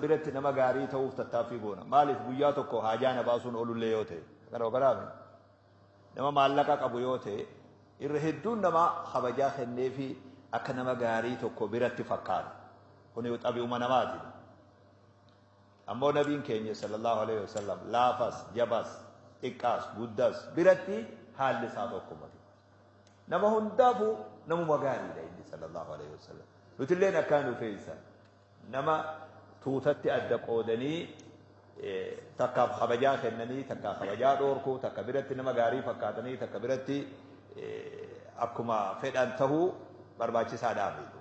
Biratti nama gaarii ta'uuf tattaaffii goona. Maaliif guyyaa tokko haajaa na baasuun oolullee yoo ta'e. Kana kanaaf nama maallaqa qabu yoo ta'e irra hedduun namaa kabajaa kenneefi akka nama gaarii tokko biratti fakkaata. Kun xabi'uma namaati. Ammoo nabiin keenya sallallahu alaihi wasallam laafas, jabas, xiqqaas, guddaas biratti haalli isaa tokkuma. Nama hundaafuu namuma gaariidha inni sallallahu alaihi wasallam. Nutilleen akkaan nu fe'isa. Nama tuutatti adda qoodanii takkaaf kabajaa kennanii, takka kabajaa dhoorkuu, takka biratti nama gaarii fakkaatanii, takka biratti akkuma fedhan tahuu barbaachisaadhaa miti.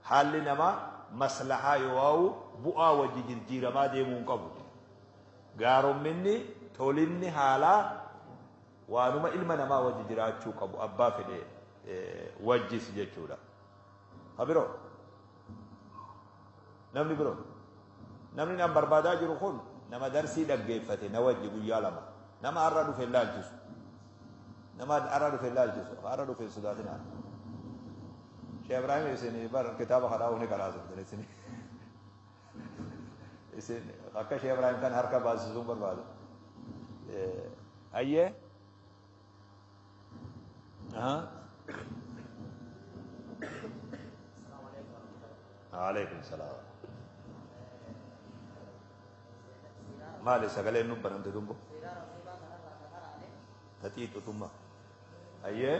Haalli namaa maslahaa yoo waa'u bu'aa wajji jijjiiramaa deemuu hin qabu. Gaaromminni tolinni haalaa waanuma ilma namaa wajji jiraachuu qabu abbaa fedhe wajjis jechuudha. Ha biroo namni biroo namni nan barbaadaa jiru kun nama darsii dhaggeeffate na wajji guyyaa lama nama har'a dhufe hin laalchisu. Nama har'a dhufe hin laalchisu. Har'a dhufe hin sodaatinaa. Sheekh Ibrahim isin bar kitaaba kadhaa ni qaraasiftan isin. Isin akka Sheekh Ibrahim kan harka baasisuun barbaada. Ayyee. Alaikum salaam. Maali sagaleen nu banamte dumbo? Taxiixu tumma. Ayyee.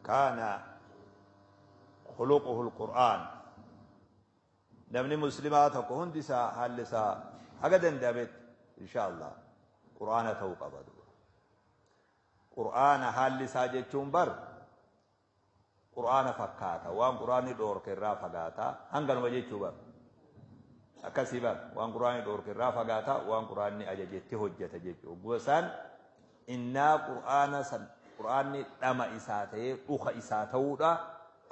Kaana khuluquhu alqur'aan. Namni muslimaa tokko hundi isaa haalli isaa haga danda'ametti insha Allah qur'aana ta'uu qaba. Qur'aana haalli isaa jechuun bar qur'aana fakkaata waan qur'aanni dhoorke irraa fagaata hanganuma jechuu bar akkasii bar waan qur'aanni dhoorke irraa fagaata waan qur'aanni ajajetti hojjeta jechuu ogguma isaan innaa qur'aana san qur'aanni dhama isaa ta'ee dhuka isaa ta'uudha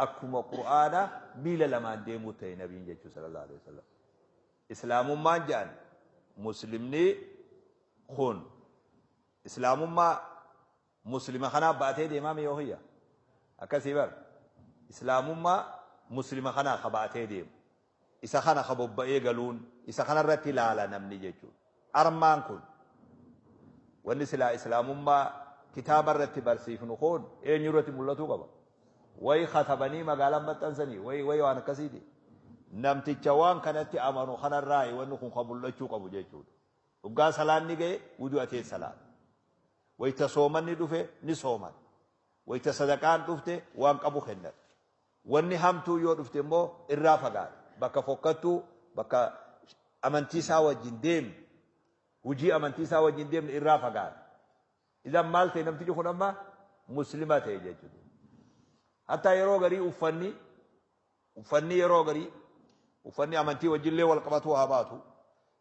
akkuma qur'aana miila lamaan deemuu ta'e nabiin jechuu sallallahu alaihi wasallam. Islaamummaan jedhan muslimni kun islaamummaa muslima kanaa baatee deemaa yoo hiyya akkasii bar islaamummaa muslima kanaa ka baatee deemu isa kana ka bobba'ee galuun isa kanarratti ilaala namni jechuudha. Armaan kun wanni silaa islaamummaa kitaaba irratti barsiifnu kun eenyu irratti mul'atuu qaba. Wayi katabanii magaalaan maxxansanii wayi wayi waan akkasiiti. Namticha waan kanatti amanu kanarraa wanni kun kan mul'achuu qabu jechuudha. Dhugaa salaanni ga'e wudu'atee salaata. Wayita soomanni dhufe ni sooman. Wayita sadaqaan dhufte waan qabu kennata. Wanni hamtuu yoo dhufte immoo irraa fagaata. Bakka fokkattuu bakka amantii isaa wajjin deemne hojii amantii isaa wajjin deemne irraa fagaata. Idan maal ta'e namtichi kun amma muslima ta'e jechuudha. Hatta yeroo garii uffanni yeroo garii uffanni amantii wajjillee wal qabatu haa baatu.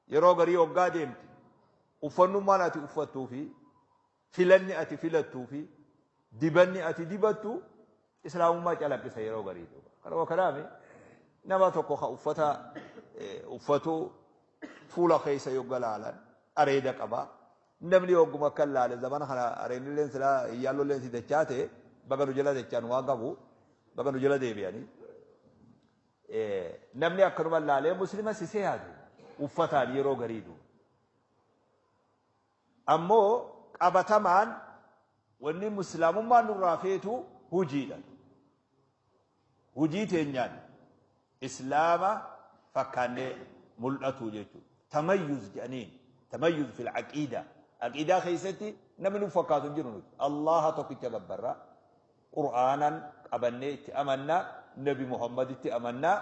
Yeroo garii hoggaa deemti uffannummaan ati uffattuu fi filanni ati filattuu fi dibanni ati dibattu islaamummaa calaqqisa yeroo garii. Kanuma kanaaf nama tokko ka uffata uffatu fuula keessa yogga laalan areeda qaba. Namni hogguma akka laale zamana kana areennilleen silaa iyyaalolleen si dachaa ta'e baga nu jala dachaan waan qabu baga nu jala deebi'anii. Namni akkanuma laalee muslima si seeyaatu uffataan yeroo gariitu. Ammoo qabatamaan wanni islaamummaan nurraa feetu hujiidha. Hujii teenyaan islaama fakkaannee mul'atu jechuudha. Tamayyuz jedhaniin tamayyuz fil aqiida. Aqiidaa keessatti namni nu fakkaatu hin jiru nuti. Allaha tokkicha gabbarra. Qur'aanan qabannee itti amannaa. Nabi Muhammaditti amannaa.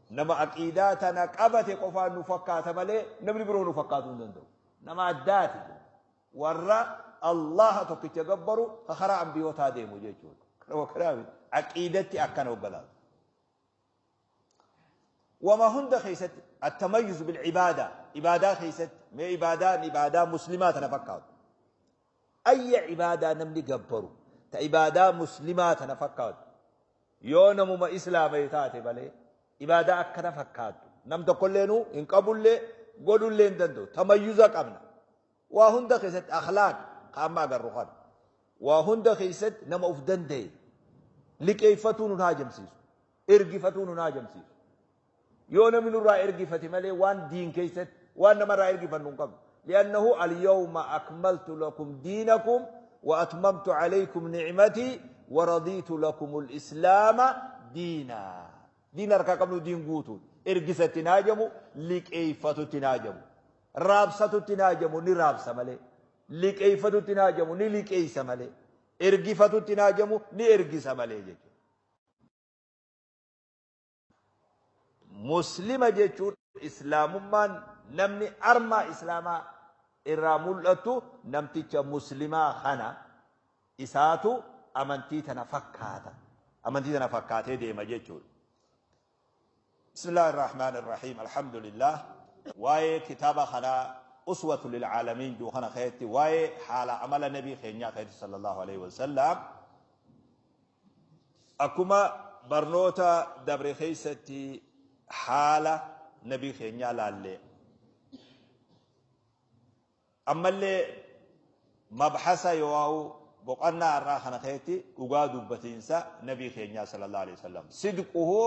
Nama aqiidaa tana qabate qofaan nu fakkaata malee namni biroo nu fakkaatu hin danda'u. Nama addaati. Warra Allaha tokkicha gabbaru ka karaa ambiyootaa deemu jechuudha. Kanuma kanaaf aqiidatti akkana hogganaatu. Wama hunda keessatti attamayyuz bilcibaada ibaadaa keessatti mee ibaadaan ibaadaa muslimaa tana fakkaatu. Ayya ibaadaa namni gabbaru Ta ibaadaa muslimaa tana fakkaattu. Yoo namuma islaamee taate malee ibaadaa akkana fakkaattu. Nam tokkolleenu hin qabullee godhullee hin danda'u. Tamayyuza qabna. Waa hunda keessatti akhlaaq qaama agarru kana. Waa hunda keessatti nama of danda'e. Liqeeffatuu nun haajamsiisu. Ergifatuu nun haajamsiisu. Yoo namni nurraa ergifate malee waan diin keessatti waan namarraa ergifannu hin qabnu. لأنه اليوم أكملت لكم دينكم وأتممت عليكم نعمتي ورضيت لكم الإسلام دينا. دين ركا قبل دين قوتو إرقسة تناجمو لكيفة تناجمو رابسة تناجمو نرابسة ملي لكيفة تناجمو نلكيسة ملي إرقفة تناجمو نإرقسة ملي. مسلمة جيتشون إسلام من نمني أرمى إسلاما irraa mul'attu namticha muslimaa kana isaatu amantii tana fakkaata. Amantii tana fakkaatee deema jechuudha. Bismillaahi irrahmaani irrahiim. Alhamdulillah. Waa'ee kitaaba kanaa uswatu lilcaalamiin juu kana keessatti waa'ee haala amala nabii keenyaa keessatti sallallahu alaihi wasallam akkuma barnoota dabre keessatti haala nabii keenyaa laallee ammallee mabxasa yoo boqonnaa irraa kana keessatti dhugaa dubbatiinsa nabii keenyaa sallallahu alaihi wasallam sidquhu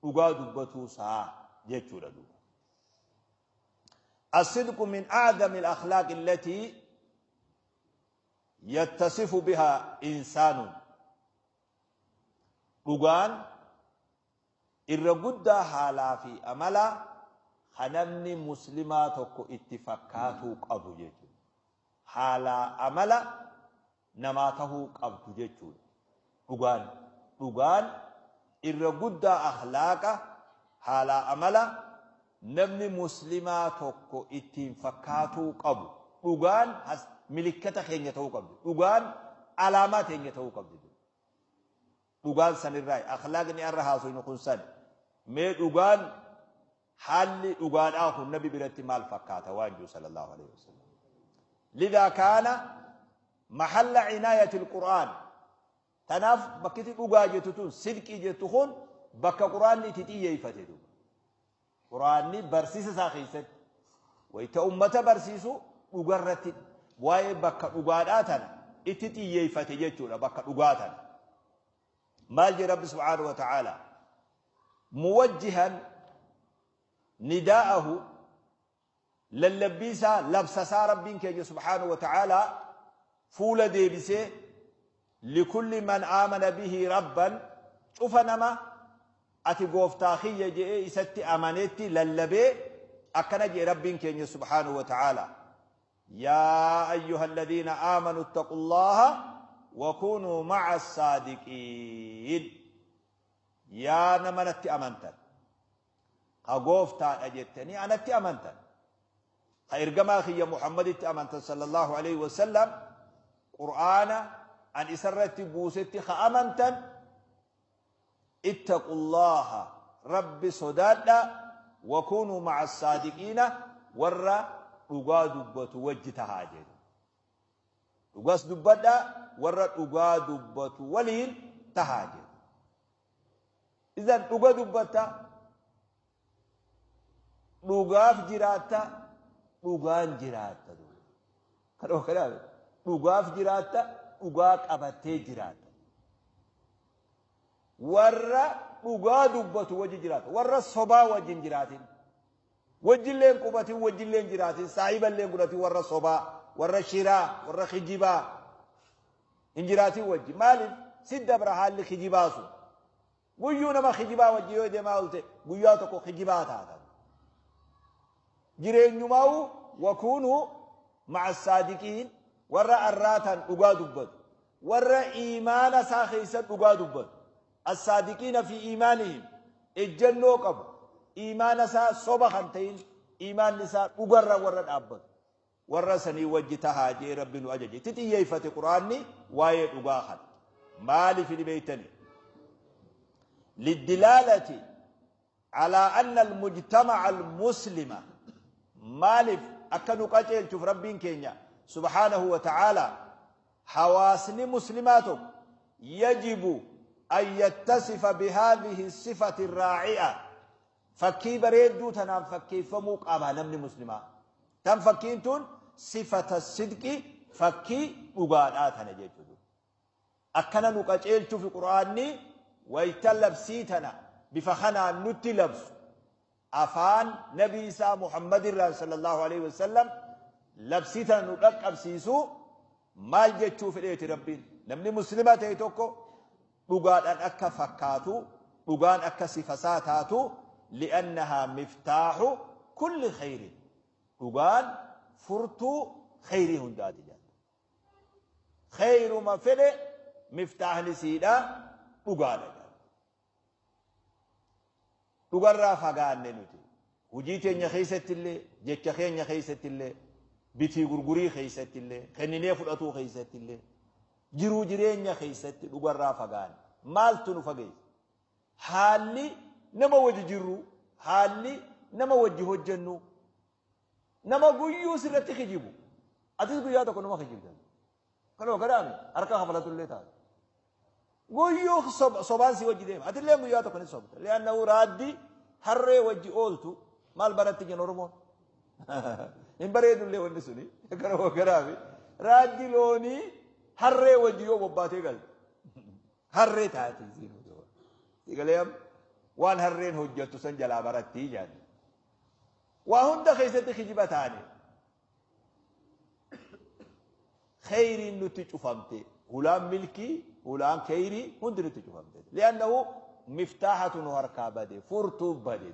dhugaa dubbatuusaa jechuudha duuba. الصدق من أعظم الأخلاق التي يتصف بها إنسان. dhugaan irra guddaa haalaa fi amala namni muslimaa tokko itti fakkaatuu qabu jechuudha. Haalaa amala namaa tahuu qabdu jechuudha. Dhugaan dhugaan irra guddaa akhlaaqa haalaa amala namni muslimaa tokko ittiin fakkaatuu qabu. Dhugaan milikkata keenya ta'uu qabdi. Dhugaan alaamaa keenya ta'uu qabdi. Dhugaan sanirraa akhlaaqni irra haasofnu kun san mee dhugaan haalli dhugaadhaa kun nabi biratti maal fakkaata waan jiru sallallahu alaihi wasallam. Lidaa kaana mahalla cinaayati alqur'aan. Tanaaf bakkiti dhugaa jettu tun sidqii jettu kun bakka qur'aanni itti xiyyeeffate duuba. Qur'aanni barsiisa isaa keessatti wayita ummata barsiisu dhugarratti waa'ee bakka dhugaadhaa tana itti xiyyeeffate jechuudha bakka dhugaa tana. Maal jedhe Rabbi subhaanahu wa ta'aala muwajjihan نداءه للبيسا لبسسا ربين كي سبحانه وتعالى فول ديبسي لكل من آمن به ربا شوف نما أتي قوفتاخية جئ إستي أمانتي للبي أكنجي ربين كي سبحانه وتعالى يا أيها الذين آمنوا اتقوا الله وكونوا مع الصادقين. يا نمنتي أمنتن قوفتا أجتني أنا تي أمنتن خير خي محمد تي أمنتن صلى الله عليه وسلم قرآن أن إسرتي بوستي خأمنتن اتقوا الله رب صدادا وكونوا مع الصادقين ورا dhugaa dubbatu wajji tahaa jedhu. Dhugaas dubbadhaa warra dhugaa dubbatu waliin tahaa jedhu. Idan dhuga dubbatta dhugaaf jiraatta dhugaan jiraatta. Kanoo dhugaaf jiraatta dhugaa qabattee jiraatta. Warra dhugaa dubbatu wajji jiraata. Warra sobaa wajjin jiraatin. Wajjilleen qubatin wajjilleen jiraatin saahiballeen godhatin warra sobaa warra shiraa warra kijibaa hin jiraatin wajji. Maaliif si dabra haalli kijibaa sun. Guyyuu nama kijibaa wajji yoo deemaa oolte guyyaa tokko kijibaa taata. Jireenyumaa'u wakuunuu ma'a saadiqiin warra arraatan dhugaa dubbatu. Warra iimaana isaa keessa dhugaa dubbatu. As-saadiqiina fi iimaanihim ejjennoo qabu. Iimaana isaa soba kan ta'in iimaanni isaa dhugarra warra dhaabbatu. Warra sanii wajji tahaa jee rabbi nu ajaje. Itti xiyyeeffate quraanni waa'ee dhugaa kana. Maaliif ni beektani? Liddilaalati alaa anna almujtamaca almuslima maaliif akka nu qajeelchuuf rabbiin keenya subhaanahu wa ta'aalaa Hawaasni muslimaa tokko yajibu an yattasifa bihaadhihi sifati raaci'a. Fakkii bareedduu tanaan fakkeeffamuu qaba namni muslimaa. Tan fakkiin tun sifata sidqi, fakkii dhugaadhaa tana jechuudha. Akkana nu qaceelchuufi Qur'aanni wayta labsii tana bifa kanaan nutti labsu, afaan nabii isaa Muhammad irraan sallallahu alaihi wasallam labsii tana nu dhaqqabsiisu. Maal jechuu fedheeti Rabbiin? Namni muslima ta'e tokko dhugaadhaan akka fakkaatu, dhugaan akka sifasaa taatu, li'annahaa miftaahu kulli khayrin, dhugaan furtuu khayrii hundaati jedha. Khayruma fedhe miftaahni siidha dhugaadha jedha. Dhugarraa fagaanne nuti. Hojii teenya keessatti illee, jecha keenya keessatti illee, bitii gurgurii keessatti illee, kenninee fudhatuu keessatti illee, jiruu jireenya keessatti dhugarraa fagaanne. Maaltu nu fageesse? Haalli nama wajji jirru, haalli nama wajji hojjennu, nama guyyuu sirratti kijibu. Atis guyyaa tokko nama kijibda. Kanuma kanaami harka kafalatu illee taate. Guyyuu sobaan si wajji deema. Atillee guyyaa tokko ni sobda. Li'annahu raaddi harree wajji ooltu maal baratti jenna Oromoon? Hin bareedullee wanni suni. Kanuma kanaami raaddi loonii harree wajji yoo bobbaatee galte. Harree taati isiin. Sigalee waan harreen hojjettu san jalaa baratti jedhan. Waa hunda keessatti kijiba taane. Kheyriin nutti cufamte. Hulaan milkii, hulaan kheyrii hundi nutti cufamte. Li'annahu miftaaxatu nu harkaa bade, furtuu bade.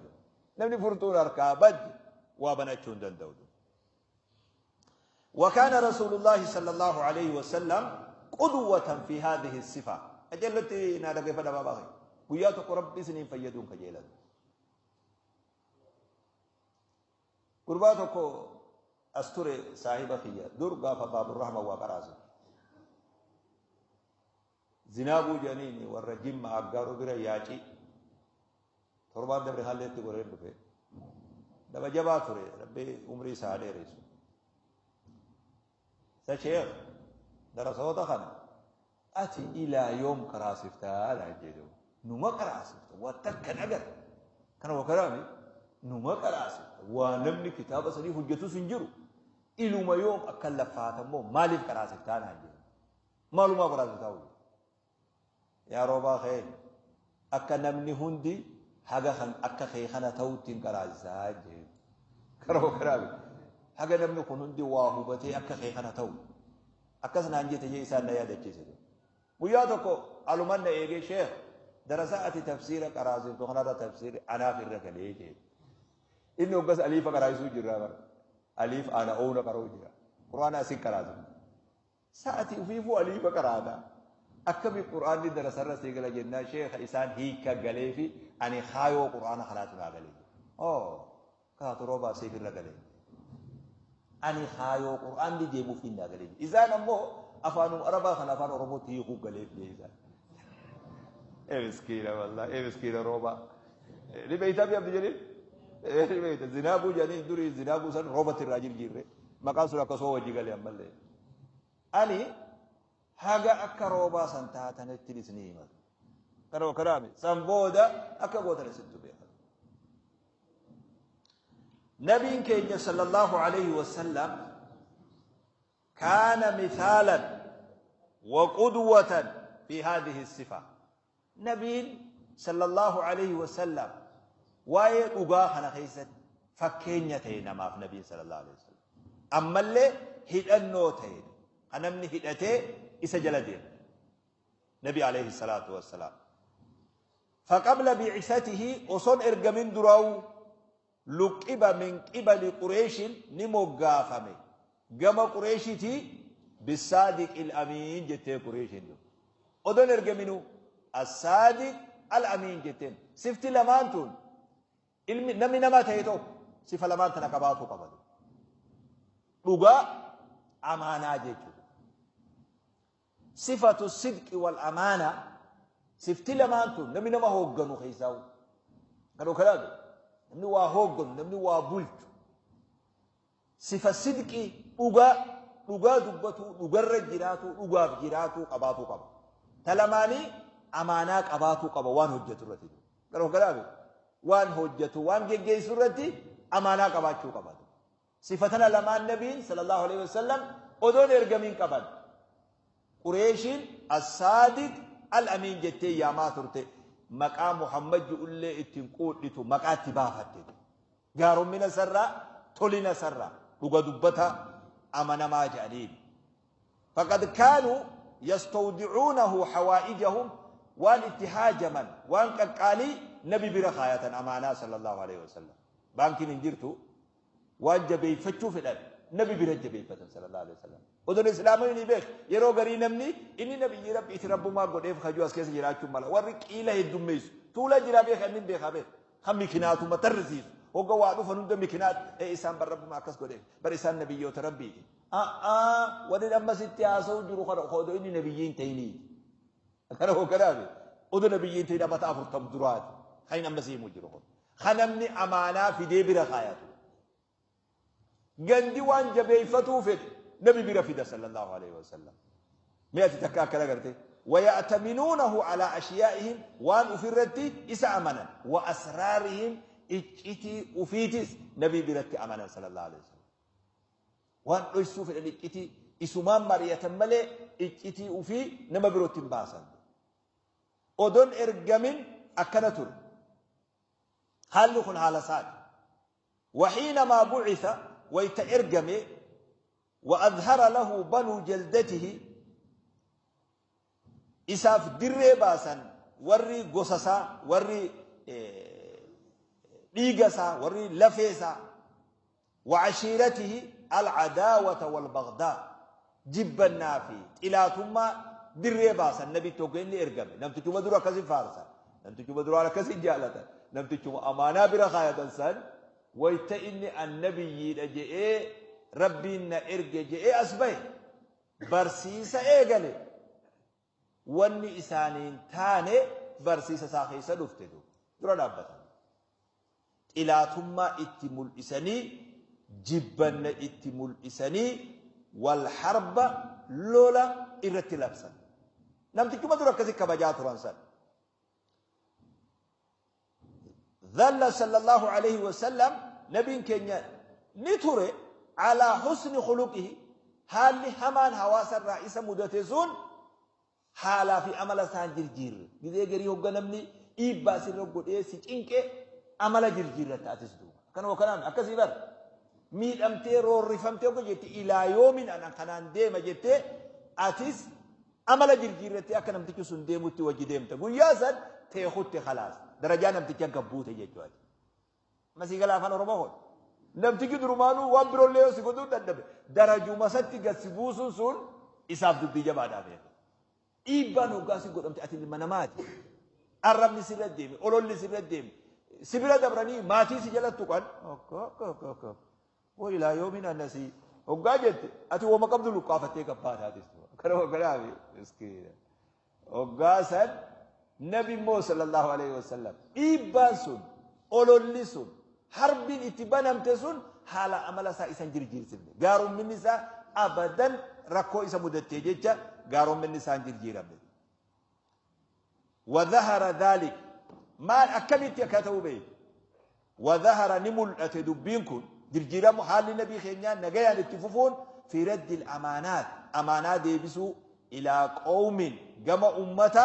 Namni furtuun harkaa badde waa banachuu hin danda'u. وكان رسول الله صلى الله عليه وسلم قدوة في هذه الصفة. أجلتي نادى كيف دبا باغي. قياتك ربي سنين فيدون كجيلا. قرباتك أستري صاحب خيا در غاف باب الرحمة وقراز. زنابو جنيني والرجيم مع أقارو برا ياجي. تربان دبر حالتي قرين بفي. دبا جبا تري ربي عمري سعادة ريسو. سشيخ درسوتا خنا أتي إلى يوم كراسفتا لا جدو نما كراسفتا وتكن أجر كانوا وكرامي نما كراسفتا ونمني كتاب سني حجته سنجرو إلو ما يوم أكل فاتمو مالف كراسفتا لا جدو مالو ما كراسفتا وجه يا روبا خير أكل نمني هندي حاجة خن أكل خي خنا توتين كراسفتا جدو كانوا وكرامي haga namni kun hundi waa hubatee akka kee kana ta'u akkas naan jette jee isaan na yaadachiise. Guyyaa tokko aluman na eegee sheekh darasaa ati tafsiira qaraasiftu kanarra tafsiirri anaaf irra galee jee. Inni hoggas aliifa qaraasisuu jirra bara. Aliif ana oona qaroo jira. Quraana asin qaraasiftu. Sa'ati ufiifuu aliifa qaraata. Akkami quraanni darasarra sii gala jennaan sheekha isaan hiika galee fi ani kaayoo quraana kanaatu naa galee. Oo kaatu roobaa siif irra galee. Ani kaayoo quraanni deemuuf hin galee. Isaan ammoo afaanuma Arabaa kan afaan Oromootti hiikuu galeef jee isaan. Ee miskiina wallaahi, ee miskiina roobaa. Ni beektaa fi Abdi Jaliil? Ni beekta. Zinaabuu jedhanii durii zinaabuu san roobatti irraa jirjiirre. Maqaan sun akkasuma wajji galee ammallee. Ani haga akka roobaa san taatanitti isinii himatu. Kanuma kanaami san booda akka gootan isittu beekan. نبي كينيا صلى الله عليه وسلم كان مثالا وقدوة في هذه الصفة. نبي صلى الله عليه وسلم واي أغاخنا خيست فكينيا تينا ما في نبي صلى الله عليه وسلم. أما اللي هدأنو تين أنمني هدأتي إسجل دين نبي عليه الصلاة والسلام. فقبل بعثته أصن إرقمين دراو لقب من قبل قريش نمغافمي كما قريشتي بالصادق الأمين جتي قريش أدن إرقمينو الصادق الأمين جتين سفتي لمانتون نمي نما تهيتو صفة لمانتنا كباتو قبل لغا أمانة جتو صفة الصدق والأمانة سفتي لمانتون نمي نما هو خيساو كانوا كلامي namni waa hoogganu, namni waa bulchu. Sifa sidqii dhugaa Dhugaa dubbatuu, dhugarra jiraatuu, dhugaaf jiraatuu qabaatuu qaba. Ta lamaanii amaanaa qabaatuu qaba waan hojjetu irratti. Garuu garaafi waan hojjetu, waan geggeessu irratti amaanaa qabaachuu qaba. Sifa tana lamaan nabiin sallallahu alaihi wasallam odoon ergamiin qaban. Qureeshiin as-saadiq al-amiin jettee yaamaa turte, maqaa Muhammad ji'ullee ittiin quudhitu maqaa itti baafatte. Gaaromina sarraa, tolina sarraa, dhuga dubbata, amanamaa jedhaniin. Faqad kaanuu yastawdicuunahu hawaa'ijahum, waan itti haajaman, waan qaqqaalii nabi bira kaayatan amaanaa sallallahu alaihi wasallam. Baankiin hin jirtu, waan jabeeffachuu fedhan nabi bira jabeeffatan sallallahu alaihi wasallam. Odoon islaamonni ni beek, yeroo garii namni inni nabiyyi rabbiiti rabbumaa godheef kajuu as keessa jiraachuu mala. Warri qiila heddummeessu tuula jira beeka, inni beekaa beeka. Kan mikinaatuma tarrisiisu. Hogga waa dhufan hunda mikinaat isaan bar rabbumaa akkas godheef, bar isaan nabiyyoota rabbiiti. A'aa, wanni amma sitti haasa'u jiru kana odoo inni nabiyyiin ta'iniiti. Kana hogganaafi odoo nabiyyiin ta'in amata 40 duraati. Kan inni amma siimuu jiru kun. Kan namni amaanaa fidee bira kaayatu. Gandi waan jabeeffatuu fedhe nabi bira fida sallallahu alaihi wasallam. Mi'ati takka akkana garte. ويأتمنونه على أشيائهم وان أفرتي إسا أمنا وأسرارهم إجتي أفيتس نبي برتي أمنا صلى الله عليه وسلم. وان أجسو في الإجتي إسمان مرية ملي إجتي أفي نما برتي باسا. أدن إرقمين أكنتر هل لكن على ساد. وحينما بعث ويتإرقمي وأظهر له بنو جلدته إساف دري باسا وري قصصا وري ديقسا وري لفيسا وعشيرته العداوة والبغضاء جب النافي إلى ثم دري باسا النبي توقين لإرقمي نمت تشوف دروا كسي فارسا، نمت تشوف دروا كسي جالة، نمت تشوف أمانة برخاية سن ويتئني النبي يجئ ربي إرجع جئ أسبي برسيسة إيجالي wanni isaaniin taane barsiisa isaa keessa dhufte dura dhaabbatan. Xilaatummaa itti mul'isanii, jibbanna itti mul'isanii, wal harba lola irratti labsan. Namtichuma dura akkasi kabajaa turan san. Dhalla sallallahu alaihi wasallam nabiin keenya ni ture alaa husni khuluqihi, haalli hamaan hawaasa irraa isa mudate sun haalaa fi amala isaan jirjiirre. Gizee garii hogga namni dhiibbaa sirra godhee si cinqee amala jirjiirra taatis duuba. Akkanuma kanaan akkasii bara. Miidhamtee roorrifamtee hogga jetti ilaa yoomin ana kanaan deema jettee atis amala jirjiirrattee akka namtichi sun deemutti wajji deemta. Guyyaa san teekutti khalaas. Darajaa namticha gabbuute jechuudha. Masii galaa afaan Oromoo kun. Namtichi durumaanuu waan biroollee yoo si godhuu dadhabe darajuma satti gad si buusuun sun isaaf dubbii jabaadhaaf eega. Dhiibbaan hoggaa si godhamte ati ilma namaati. Arrabni sirra deeme, ololli sirra deeme. Sibira dabranii maatii si jala tuqan. Woo ilaa yoomiin annasii. Hoggaa jette ati wooma qabdu luqqaafattee gabbaataatis. Kana hogganaafi miskiina. Hoggaa san nabi immoo sallallahu alaihi wasallam dhiibbaan sun, ololli sun, harbiin itti banamte sun haala amala isaa isan jirjiirsifne. Gaaromminni isaa abadan rakkoo isa mudattee jecha gaaromminni isaa hin jirjiiramne. وظهر ذلك maal akkamitti akka ta'u beeku. وظهر ni mul'ate dubbiin kun jirjiiramu haalli nabii keenyaa nagayaan itti fufuun fi raddi amaanaat amaanaa deebisuu ilaa qawmin gama ummata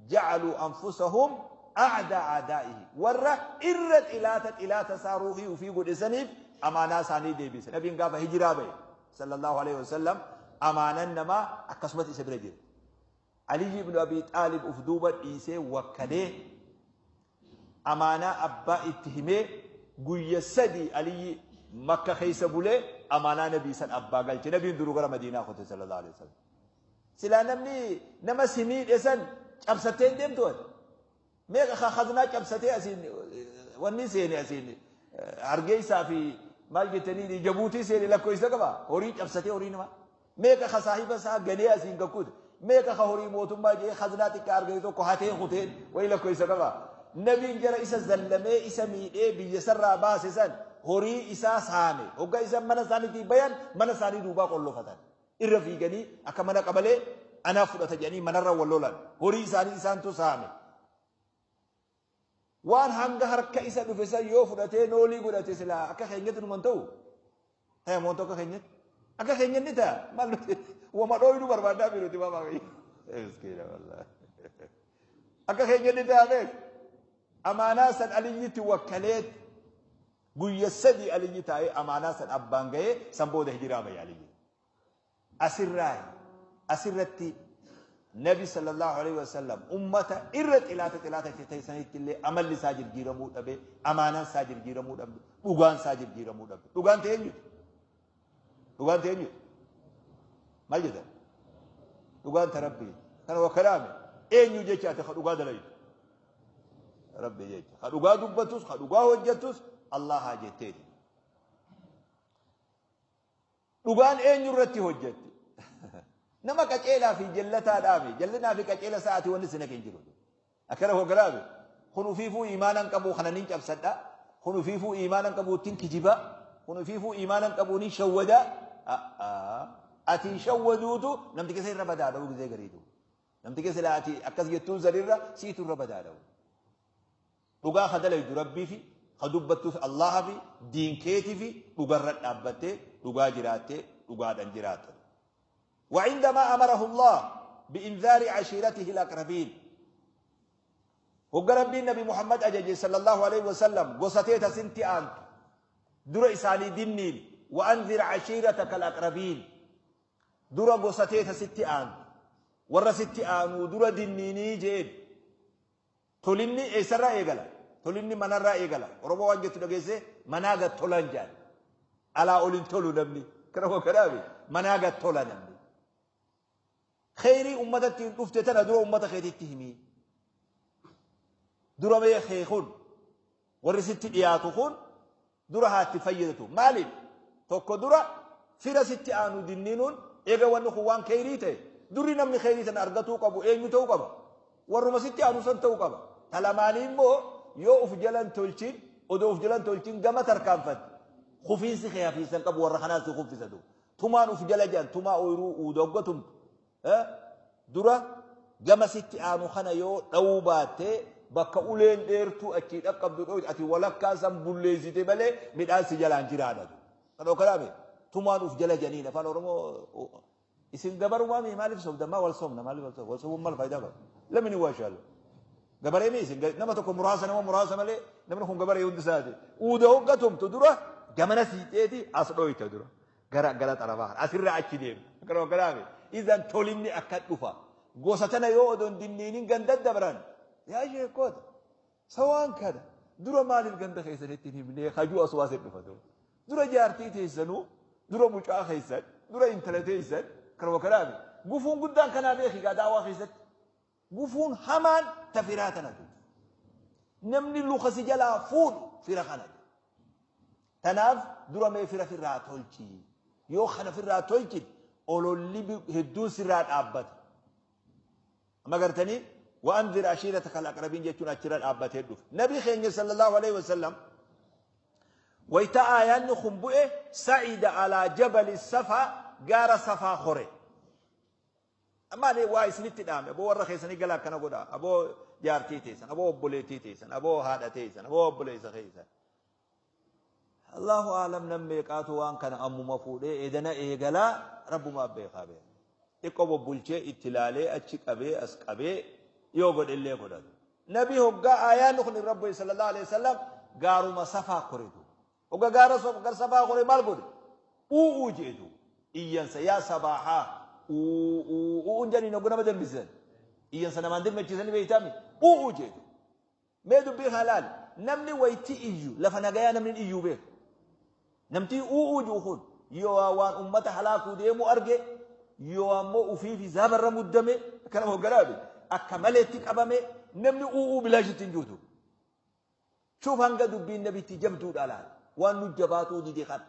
jacaluu anfusahum أعدى أعدائه warra irra xilaata xilaata isaa ruuhii ufii godhesaniif amaanaa isaanii deebise. Nabiin gaafa hijiraa ba'e sallallahu alaihi wasallam amaanan namaa akkasumas isa bira jira. Ali ibn Abi Xaalib uf duuba dhiisee wakkalee amaanaa abbaa itti himee guyya 3 Aliyyi Makka keessa bulee amaanaa nabii san abbaa galche. Nabiin duruu gara Madiinaa kote sallallahu alaihi wasallam. Silaa namni nama si miidhe san cabsattee hin deemtu ati. Meeqa khaznaa cabsatee asiin wanni seene asiin Hargeysaa fi maal jettanii Jabuutii seene lakkoofsa qaba. Horii cabsatee horii namaa. Meeqa ka saahiba isaa ganee asiin gakkute. Meeqa ka horii mootummaa jedhee khaznaa xiqqaa argate tokko hatee kuteen wayii lakkoofsa qaba. Nabiin jara isa zallamee isa miidhee biyya sarraa baase san Horii isaa saame. Hoggaa isaan mana isaaniitii bayan mana isaanii duubaa qollofatan. Irra fiiganii akka mana qabalee anaaf fudhata jedhanii manarra wal lolan. Horii isaanii isaantu saame. Waan hanga harka isa dhufe san yoo fudhatee noolii godhate silaa akka keenyatti numan ta'u. Taya moontu akka keenyatti. Akka keenyatti ni ta'a. Maal nuti wama dhooynu barbaadaa biiruti maama kiyya. Miskiina wallaahi. Akka keenyatti ni ta'a beek. Amaanaa san Aliyyitti wakkaleet guyya 3 Aliyyi taa'ee amaanaa san abbaan gahee san booda hijiraa bahe Aliyyi. Asirraahi asirratti Nabi sallallahu alaihi wasallam ummata irra xilaata xilaata itti ta'e sanitti illee amalli isaa jirjiiramuu dhabe, amaanaan isaa jirjiiramuu dhabde, dhugaan isaa jirjiiramuu dhabde. Dhugaan ta'e eenyuti? Dhugaan ta'e eenyuti? Maal jettan? Dhugaan ta Rabbii. Kana wakkalaame eenyu jecha ati ka dhugaa dalaytu? Rabbi jecha. Ka dhugaa dubbatus, ka dhugaa hojjettus Allahaa jetteeti. Dhugaan eenyu irratti hojjetti? Nama qaceelaa fi jallataa dhaame. Jallinaa fi qaceela sa'aati wanni si naqe hin jiru. Akkana hogganaame. Kun ufiifuu iimaanan qabu kana nin cabsadha. Kun ufiifuu iimaanan qabu ittiin kijiba. Kun ufiifuu iimaanan qabu nin shawwada. Ati shawwaduutu namti keessa irra badaadha gizee gariitu. Namti keessa silaa ati akkas jettuun sanirra siitu irra badaadha. Dhugaa ka dalaydu Rabbiifi, ka dubbattuuf Allaahafi, diin keetifi dhugarra dhaabbattee dhugaa jiraattee dhugaadhan jiraatta. Wacindamaa amarahu Allaah bi'inzaari cashiiratihi al-aqrabiin. Hogga Rabbiin Nabi Muhammad ajaje sallallahu aleyhi wasallam gosa tee ta sintti aantu dura isaanii dinniini wa anzir cashiirataka al-aqrabiin dura gosa tee ta sitti aantu warra sitti aanuu dura dinniinii je'een. Tolinni eessarraa eegala? Tolinni manarraa eegala. Oromoo waan jettu dhageessee manaa gad tolan jedhan. Alaa ol hin tolu namni. Kana hoo kanaafi manaa gad tola namni. Kheyrii ummatatti hin dhufte tana dura ummata keetitti himi. Dura mee kee kun warri sitti dhiyaatu kun dura haa itti fayyadatu. Maaliif? Tokko dura fira sitti aanu dinniinuun eega wanni kun waan kheyrii ta'e durri namni kheyrii tana argatuu qabu eenyu ta'uu qaba? Warruma sitti aanu san ta'uu qaba. Ta lamaanii immoo yoo uf jalan tolchin odoo uf jalan tolchin gama tarkaanfatte kufiinsi kee hafiinsa hin qabu warra kanaas si kuffisa duuba. Tumaan uf jala jedhan tumaa ooyruu uuda hogga tumtu Dura gama sitti aanu kana yoo dhawuu baatte bakka uleen dheertuu achii dhaqqabdu dhoyte ati walakkaa san bulleessite malee midhaan si jalaan jiraadha. Kan okkalaame tumaan uf jala janiin afaan Oromoo isin gabarumaa mi maaliif sobda maa wal sobna maaliif wal sobna wal sobuun maal faayidaa qaba lamini waa shaalu gabaree mi isin nama tokko muraasa nama muraasa malee namni kun gabaree hundi isaati uuda hogga tumtu dura gamana siixeeti as dhoyta dura gara gara xarafaa kana asirraa achi deema akkana waggalaame idan tolinni akka dhufa gosa tana yoo odoon dinniinin ganda dabran yaa sheekkoota sawaan kana dura maaliif ganda keessanitti hin himnee hajuu aswaa sin dhufa dura dura jaartii teessanuu dura mucaa keessan dura intala teessan kana waggalaame gufuun guddaan kanaa beeki gaa daawaa keessatti gufuun hamaan ta firaa tanatu namni luka si jalaa fuudhu fira kana. Tanaaf dura mee fira firraa tolchi. Yoo kana firraa tolchite ololli hedduun sirraa dhaabbata. Amma gartanii wa'anzir ashiirataka al-aqrabiin jechuun achirra dhaabbatee dhufe. Nabi keenya sallallahu alaihi wasallam wayita aayaanni kun bu'e sa'ida alaa jabali safaa gaara safaa kore. Maali waa isinitti dhaame aboo warra keessanii gala akkana godha aboo jaartii teessan aboo obboleettii teessan aboo haadha teessan aboo obboleessa keessan. Allahu aalam nam meeqaatu waan kana ammuma fuudhee edana eegalaa rabbumaa beekaa beeka. Xiqqoo bobbulchee itti laalee achi qabee as qabee yoo godhellee godhatu. Nabi hoggaa aayaan kun irra bu'e sallallahu alaihi wasallam gaaruma safaa koretu. Hogga gaara gar safaa kore maal godhe? U'uu jeetu. Iyyansa yaa sabaahaa u'uu u'uun jedhaniin hogga nama dirmisiisan. Iyyansa namaan dirmachiisanii beeytaami u'uu jeetu. Mee dubbii kana laali. Namni wayitti iyyu lafa nagayaa namni hin iyyuu beeku. Namtii u'uu ji'u kun yoo waan ummata halaakuu deemu arge yoo ammoo ufiifi zaabarra muddame akkana hogganaabe akka maleetti qabame namni u'uu bilaashitti hin jirtu. Shuf hanga dubbiin nabitti jabduudha laal. Waan nu jabaatuu dide kana.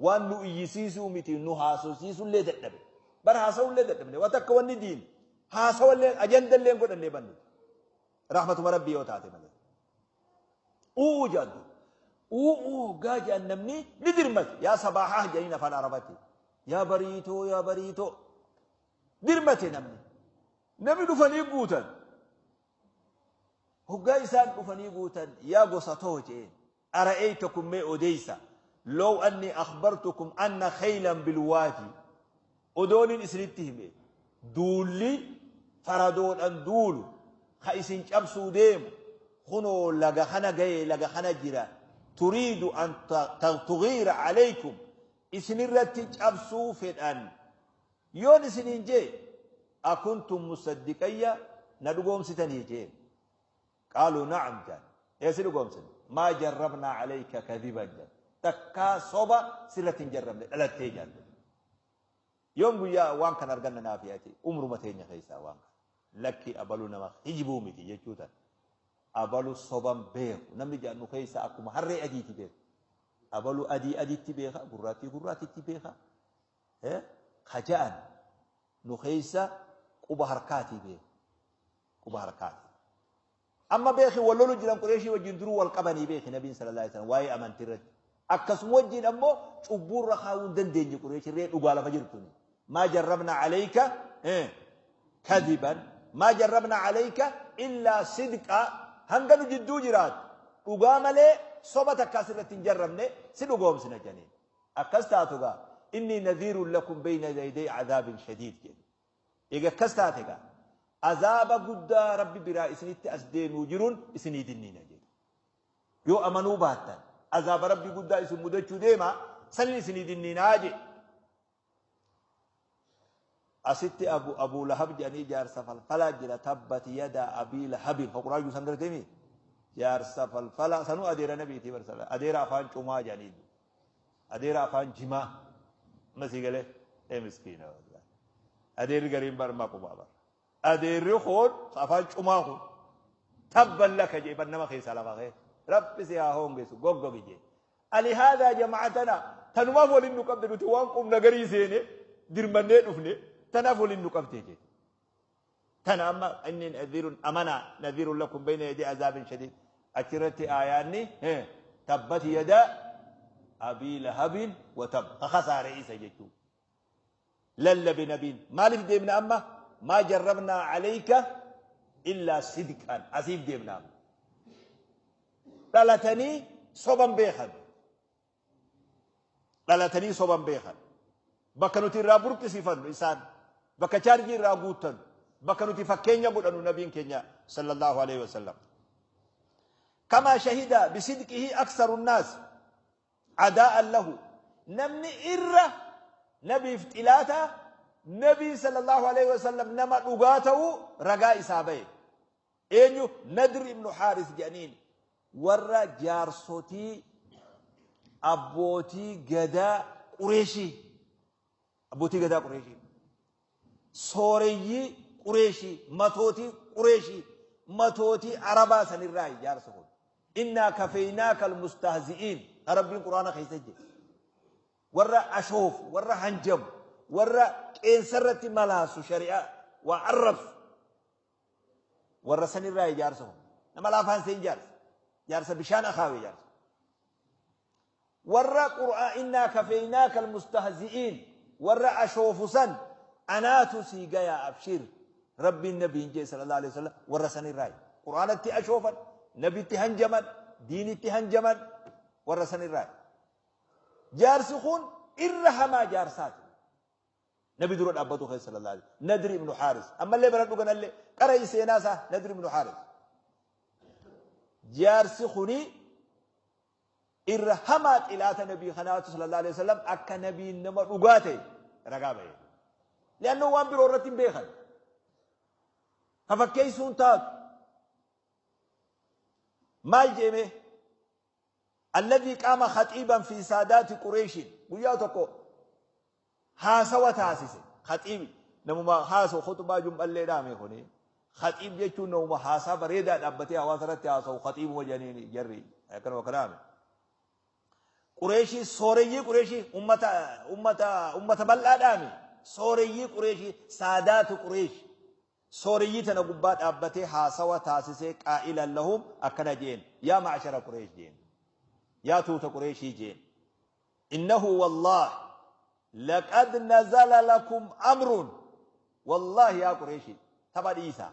Waan nu iyyisiisuu miti nu haasofsiisullee dadhabe. Bar haasawullee dadhabne. Waan takka wanni diin haasawallee ajandallee hin godhannee bannu. Rahmatuma rabbii yoo taate malee. U'uu jaaddu. U'uu hoggaa jedhan namni ni dirmate. Yaa sabaahaa jedhaniin afaan Arabaatti. Yaa bariitoo, yaa bariitoo. Dirmate namni. Namni dhufanii guutan. Hoggaa isaan dhufanii guutan, yaa gosa too jeen. Ara'eeytakum, mee odeeysa. Law anni akhbartukum anna khaylan bilwaadi. Odoonin isinitti hime. Duulli faradoodhan duulu ka isin cabsuu deemu kunoo laga kana gaye, laga kana jira, turiidu an tughiira alaykum, isinirratti cabsuu fedhan yoon isiniin jee, akuntum musaddiqayya, na dhugoomsitanii jeen. Qaaluu na'am jaan, ee si dhugoomsine. Maa jarrabnaa alayka kadiban jaan, takkaa soba sirratti hin jarrabne dhalattee jaan. Yoom guyyaa waan kana arganna naafi ati umruma teenya keessaa waan kana. Lakki, abalu nama kijibuu miti jechuu tan. Abalu soban beeku namni jedhan nu keessaa akkuma harree adiiti beeku. Abalu adii aditti beeka, gurraattii gurraattitti beeka. Ka ja'an nu keessa quba harkaatii beeku. Quba harkaati. Amma beeki, wal lolu jiran Qureeshii wajjin, duruu wal qabanii beeki Nabiin sallallahu alaihi wasallam waa'ee amantii irratti. Akkasuma wajjin ammoo cubbuurra kaa'uu hin dandeenye Qureeshirree, dhugaa lafa jirtuni. Maa jarrabna alayka kadiban, maa jarrabna alayka illaa sidqa, hanga nu jidduu jiraatu dhugaa malee soba takkaa sirratti hin jarrabne, si dhugoomsina jedhaniin. Akkas taatu gaa, inni nadhiirun lakum bayna yaday cadaabin shadiid jedhe. Eega akkas taate gaa, azaaba guddaa Rabbi biraa isinitti as deemuu jiruun isinii dinniina jedhe. Yoo amanuu baattan azaaba Rabbi guddaa isin mudachuu deema, sanin isinii dinniinaa jedhe. Asitti Abu Lahab jedhanii jaarsa falfalaa jira, tabbati yada Abii Lahabin ka Quraan juusan garteemi, jaarsa falfalaa sanuu adeera nabiitii barsala, adeera afaan cumaa jedhanii, adeera afaan jimaa. Amma sii galee, ee miskiina, wallahi adeerri gariin bar maquma bar. Adeerri kun afaan cumaa kun tabban laka jee bar, nama keessaa lafa kee Rabbi si haa hongeessu, goggogi jee. Alihaadaa jama'atana, tanumaaf waliin nu qabde, nuti waan qubna garii seene dirmannee dhufne, tanaaf waliin nu qabde jedhe. Tana amma inni nadhiirun amanaa, nadhiirun lakum bayna yadii azaabin shadiid. Achirratti aayaanni tabbat yadaa Abii Lahabin wa tab kasaare isa jechuu. Lallabe nabiin. Maaliif deemna amma? Maa jarrabnaa alayka illaa sidqan, asiif deemna amma. Dhalatanii soban beekan. Dhalatanii soban beekan. Bakka nuti irraa burqisiifannu isaan, bakka chaarjii irraa guuttannu, bakka nuti fakkeenya godhannu nabiin keenya sallallahu alaihi wasallam. Kamaa shahida bisidqihi aksaru nnaas adaa'an lahu, namni irra nabiif xilaata nabiin sallallahu alaihi wasallam nama dhugaa ta'uu ragaa isaa bahe. Eenyu? Nadr ibnu Haaris jedhaniin, warra jaarsotii abbootii gadaa Qureeshii, abbootii gadaa Qureeshii, sooreyyii Qureeshii, matootii Qureeshii, matootii Arabaa sanirraa ijaarsa kun. Innaa kafeynaaka almustahzi'iin ka Rabbiin Quraana keessa jedhe, warra ashoofu, warra hanjamu, warra qeensarratti malaasu, shari'aa waa arrabsu, warra sanirraa ijaarsa kun. Nama laafaan seen jaarsa, jaarsa bishaan akaawe jaarsa. Warra Qur'aa innaa kafeynaaka almustahzi'iin, warra ashoofu san anaatu sii gayaa, abshir Rabbiin nabiin jee sallallahu alaihi wasallam. Warra sanirraa Qur'aanatti ashoofan, nabitti hanjaman, diinitti hanjaman, warra sanirraa jaarsi kun irra hamaa jaarsaati. Nabi dura dhaabbatu keessa sallallahu alaihi, Nadri ibnu Haaris. Ammallee bara dhuganallee qara'i seenaa isaa. Nadri ibnu Haaris jaarsi kuni irra hamaa xilaata nabii kanaatu sallallahu alaihi wasallam akka nabiin nama dhugaa ta'e ragaa ba'e. Li'annoo waan biroo irratti hin beekan. Ka fakkeessuun taatu. Maal jeeme? Alladhii qaama khaxiiban fi saadaati Qureeshin, guyyaa tokko haasawa taasise. Khaxiib namuma haasawu, khutbaa jum'allee dhaame kuni. Khaxiib jechuun namuma haasaa bareedaa dhaabbatee hawaasa irratti haasawu khaxiibuma jedhaniini jarri akkanuma kanaame. Qureeshii, sooreyyii Qureeshii, ummata bal'aa dhaame, sooreyyii Qureeshii, saadaatu Qureesh, sooreyyii tana gubbaa dhaabbatee haasawa taasisee, qaa'ilan lahum, akkana jeen, yaa ma'ashara Qureesh jeen. Yaa tuuta Qureeshii jeen. Innahu wallahi laqad nazala lakum amrun. Wallahi yaa Qureeshii tapha dhiisaa.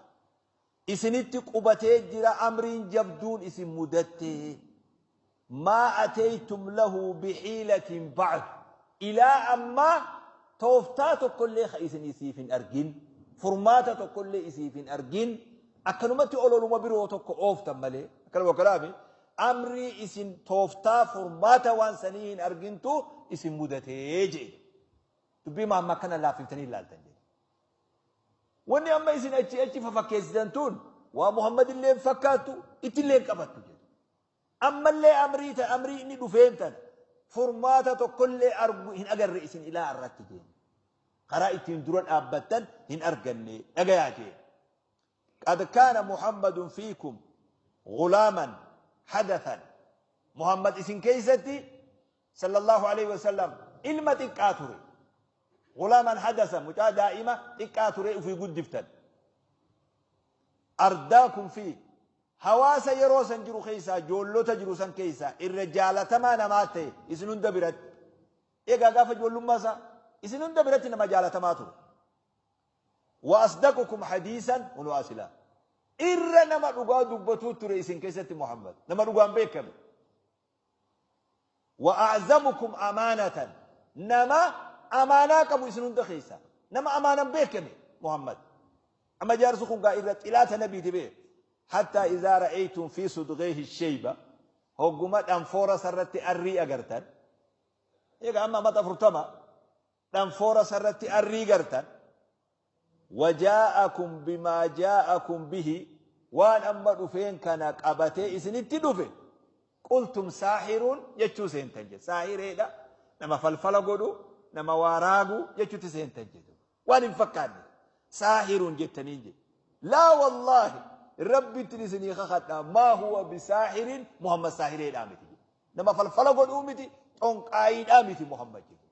Isinitti qubatee jira amriin jabduun isin mudattee. Maa ataytum lahu bihiilatin ba'd. Ilaa ammaa tooftaa tokkollee ka isin isiif hin argin. Furmaata tokkollee isiif hin argin. Akkanumatti ololuma biroo tokko ooftan malee. Akkanuma kanaaf amrii isin tooftaa furmaata waan sanii hin argintu isin mudatee jee. Dubbii maamma akkana laaffiftanii ilaaltan jedhe. Wanni amma isin achi achi fafakkeessitan tun waa Muhammad illee hin fakkaattu ittillee hin qabattu jedhe. Ammallee amrii ta amrii inni dhufeen tana furmaata tokkollee argu hin agarre isin ilaa irratti jeen. Karaa ittiin dura dhaabbattan hin arganne dhagayaa jeen. Qad kaana Muhammadun fiikum gulaaman hadathan. Muhammad isin keessatti sallallahu alaihi wasallam ilma xiqqaa ture. Gulaaman hadasa mucaa daa'ima xiqqaa ture ufii guddiftan. Ardaakum fi hawaasa yeroo san jiru keessaa ijoollota jiru san keessaa irra jaalatamaa namaa ta'e isin hunda biratti. Egaa gaafa ijoollummaa isaa isin hunda biratti nama jaalatamaa ture. Wa asdaqukum hadiisan unu asilaa. Irra nama dhugaa dubbatuu ture isin keessatti Muhammad. Nama dhugaan beekame. Wa a'zamukum amaanatan. Nama amaanaa qabu isin hunda keessa. Nama amaanan beekame Muhammad. Amma jaarsi kun gaa irra xilaata nabiiti beek. Hatta izaa ra'aytum fi sudgheehi shayba. Hogguma dhanfoora sarratti arrii agartan. Egaa amma mata 40 dhanfoora sarratti arrii gartan. Wajaa'akum bimaa jaa'akum bihi waan amma dhufeen kana qabatee isinitti dhufe. Qultum saahiruun jechuu seentan jedhe. Saahireedha. Nama falfala godhu, nama waa raagu jechuutti seentan jedhe. Waan hin fakkaanne. Saahiruun jettaniin jedhe. Laa wallaahi rabbittiin isinii kakadha maa huwa bisaahirin Muhammad saahireedhaa miti jedhe. Nama falfala godhuu miti, xonqaayiidhaa miti Muhammad jedhe.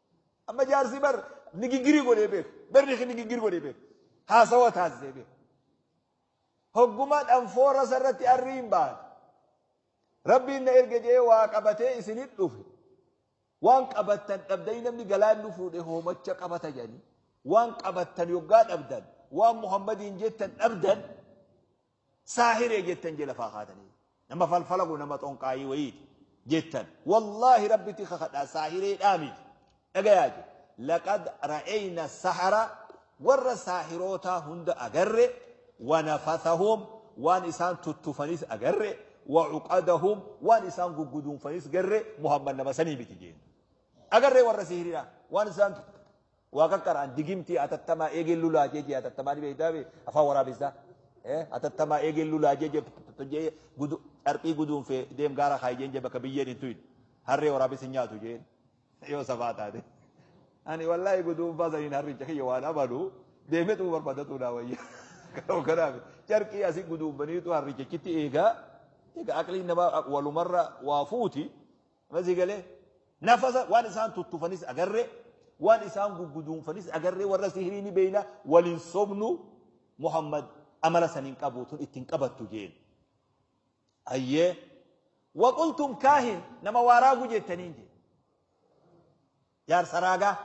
Amma jaarsi bar nigigirii godhee beeku. Barri nigigirii godhee beeku. Haasawa taasisee beeku. Hogguma dhanfoora sarratti arriin baate. Rabbiin na erge jedhee waa qabatee isinit dhufe. Waan qabattan dhabdanii namni galaanni fuudhe hoomacha qabata jedhanii. Waan qabattan yoggaa dhabdan, waan Muhammadiin jettan dhabdan, saahiree jettan jee lafaa kaatanii. Nama falfala godhu nama xonqaayii wayiiti jettan. Wallaahi rabbitti kakadhaa saahireedhaa miti. Dhagayaa jedhe. Laqad ra'ayna sahara warra saahirootaa hunda agarre wa nafathahum waan isaan tuttufanis agarre wa uqadahum waan isaan gugguduunfanis garre Muhammad nama sanii miti jeen. Agarre warra sihiriidha waan isaan waa qaqqara'an digimtii atattamaa eegeen lulaa jee jee atattamaa ni beektaa bee afaan waraabessaa. Atattamaa eegeen lulaa jee jee gudu carqii guduunfee deem gaara kaayi jeen jee bakka biyyeen hin tuyin harree waraabessi hin nyaatu jeen yoo safaa taate. Ani wallaahi guduunfaa saniin harricha kiyya waan amanu deemetu barbaadatu naa wayya. Kanaaf carqii asii guduunfaniitu harrichachitti eegaa egaa aqliin namaa walumarra waa fuuti. Masii galee nafasa waan isaan tuttufanis agarre waan isaan gugguduunfanis agarre warra sihirii ni beeyna waliin sobnu Muhammad amala saniin qabu tun ittiin qabattu jeen. Ayyee waqultum kaahin nama waa raagu jettaniin jee. Jaarsa raagaa.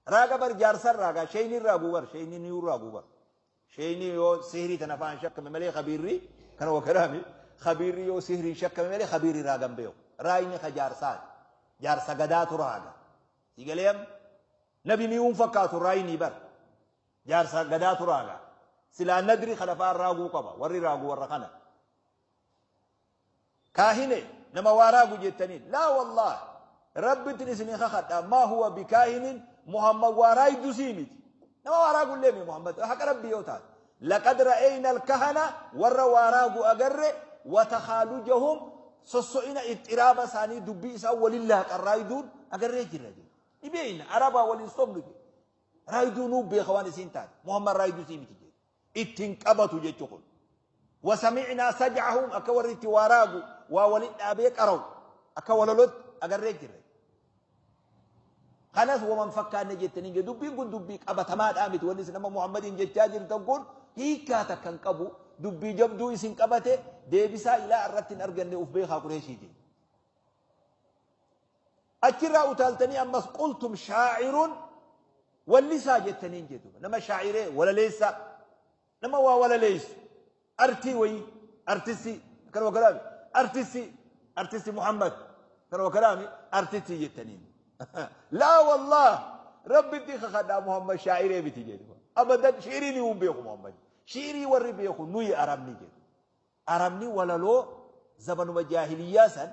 Raaga bar jaarsan raagaa sheeyniin raaguu bar sheeyniin ni raaguu bar. Sheeyni yoo sihirii tana afaan shakkame malee khabiirri kana wakaraami khabiirri yoo sihirii shakkame malee khabiirri raagan beeku. Raayni ka jaarsaati. Jaarsa gadaatu raaga. Sigalee amma nabi mi'uun fakkaatu raayni bar. Jaarsa gadaatu raaga. Silaa nadri kana afaan raaguu qaba warri raagu warra kana. Kaahine nama waa raagu jettaniin laa wallaahi rabbittiin isinii kakadha maa huwa bikaahinin Muhammad waa raaydu sii miti. Nama waa raagu illee mi Muhammad haqa rabbii yoo taate. Laqad ra'ayna alkahana warra waa raagu agarre watakhaalujahum sosso'ina ixxiraaba isaanii dubbii isaan waliin laaqan raayduun agarree jirra jedhu. Ni beeyna arabaa waliin sobnu jedhu. Raayduu nuu beeka waan isiin taate Muhammad raayduu sii miti jedhu. Ittiin qabatu jechuu kun. Wasamicnaa sajcahum akka warri itti waa raagu waa walin dhaabee qara'u akka walalotti agarree jirra. Kanas waman fakkaanne jettanii jedhu dubbiin kun dubbii qabatamaadhaa miti wanni isin amma Muhammadiin jechaa jirtan kun hiikkaa takka hin qabu dubbii jabduu isin qabate deebisaa ilaa irratti hin arganne uf beekaa Qureeshiiti. Achirraa utaaltanii ammas qultum shaacirun wallisaa jettaniin jedhu. Nama shaaciree walaleessaa, nama waa walaleessu, artii wayii, artistii kanuma kalaami, artistii, artisti Muhammad kanuma kalaami, artistii jettaniin. Laa wallah, rabbitti kakadhaa, Muhammad shaaciree miti jedhu. Abadan shi'irii ni hin beeku Muhammad. Shi'irii warri beeku nuyi Arabni jedhu. Arabni walaloo zamanuma jaahiliyyaa san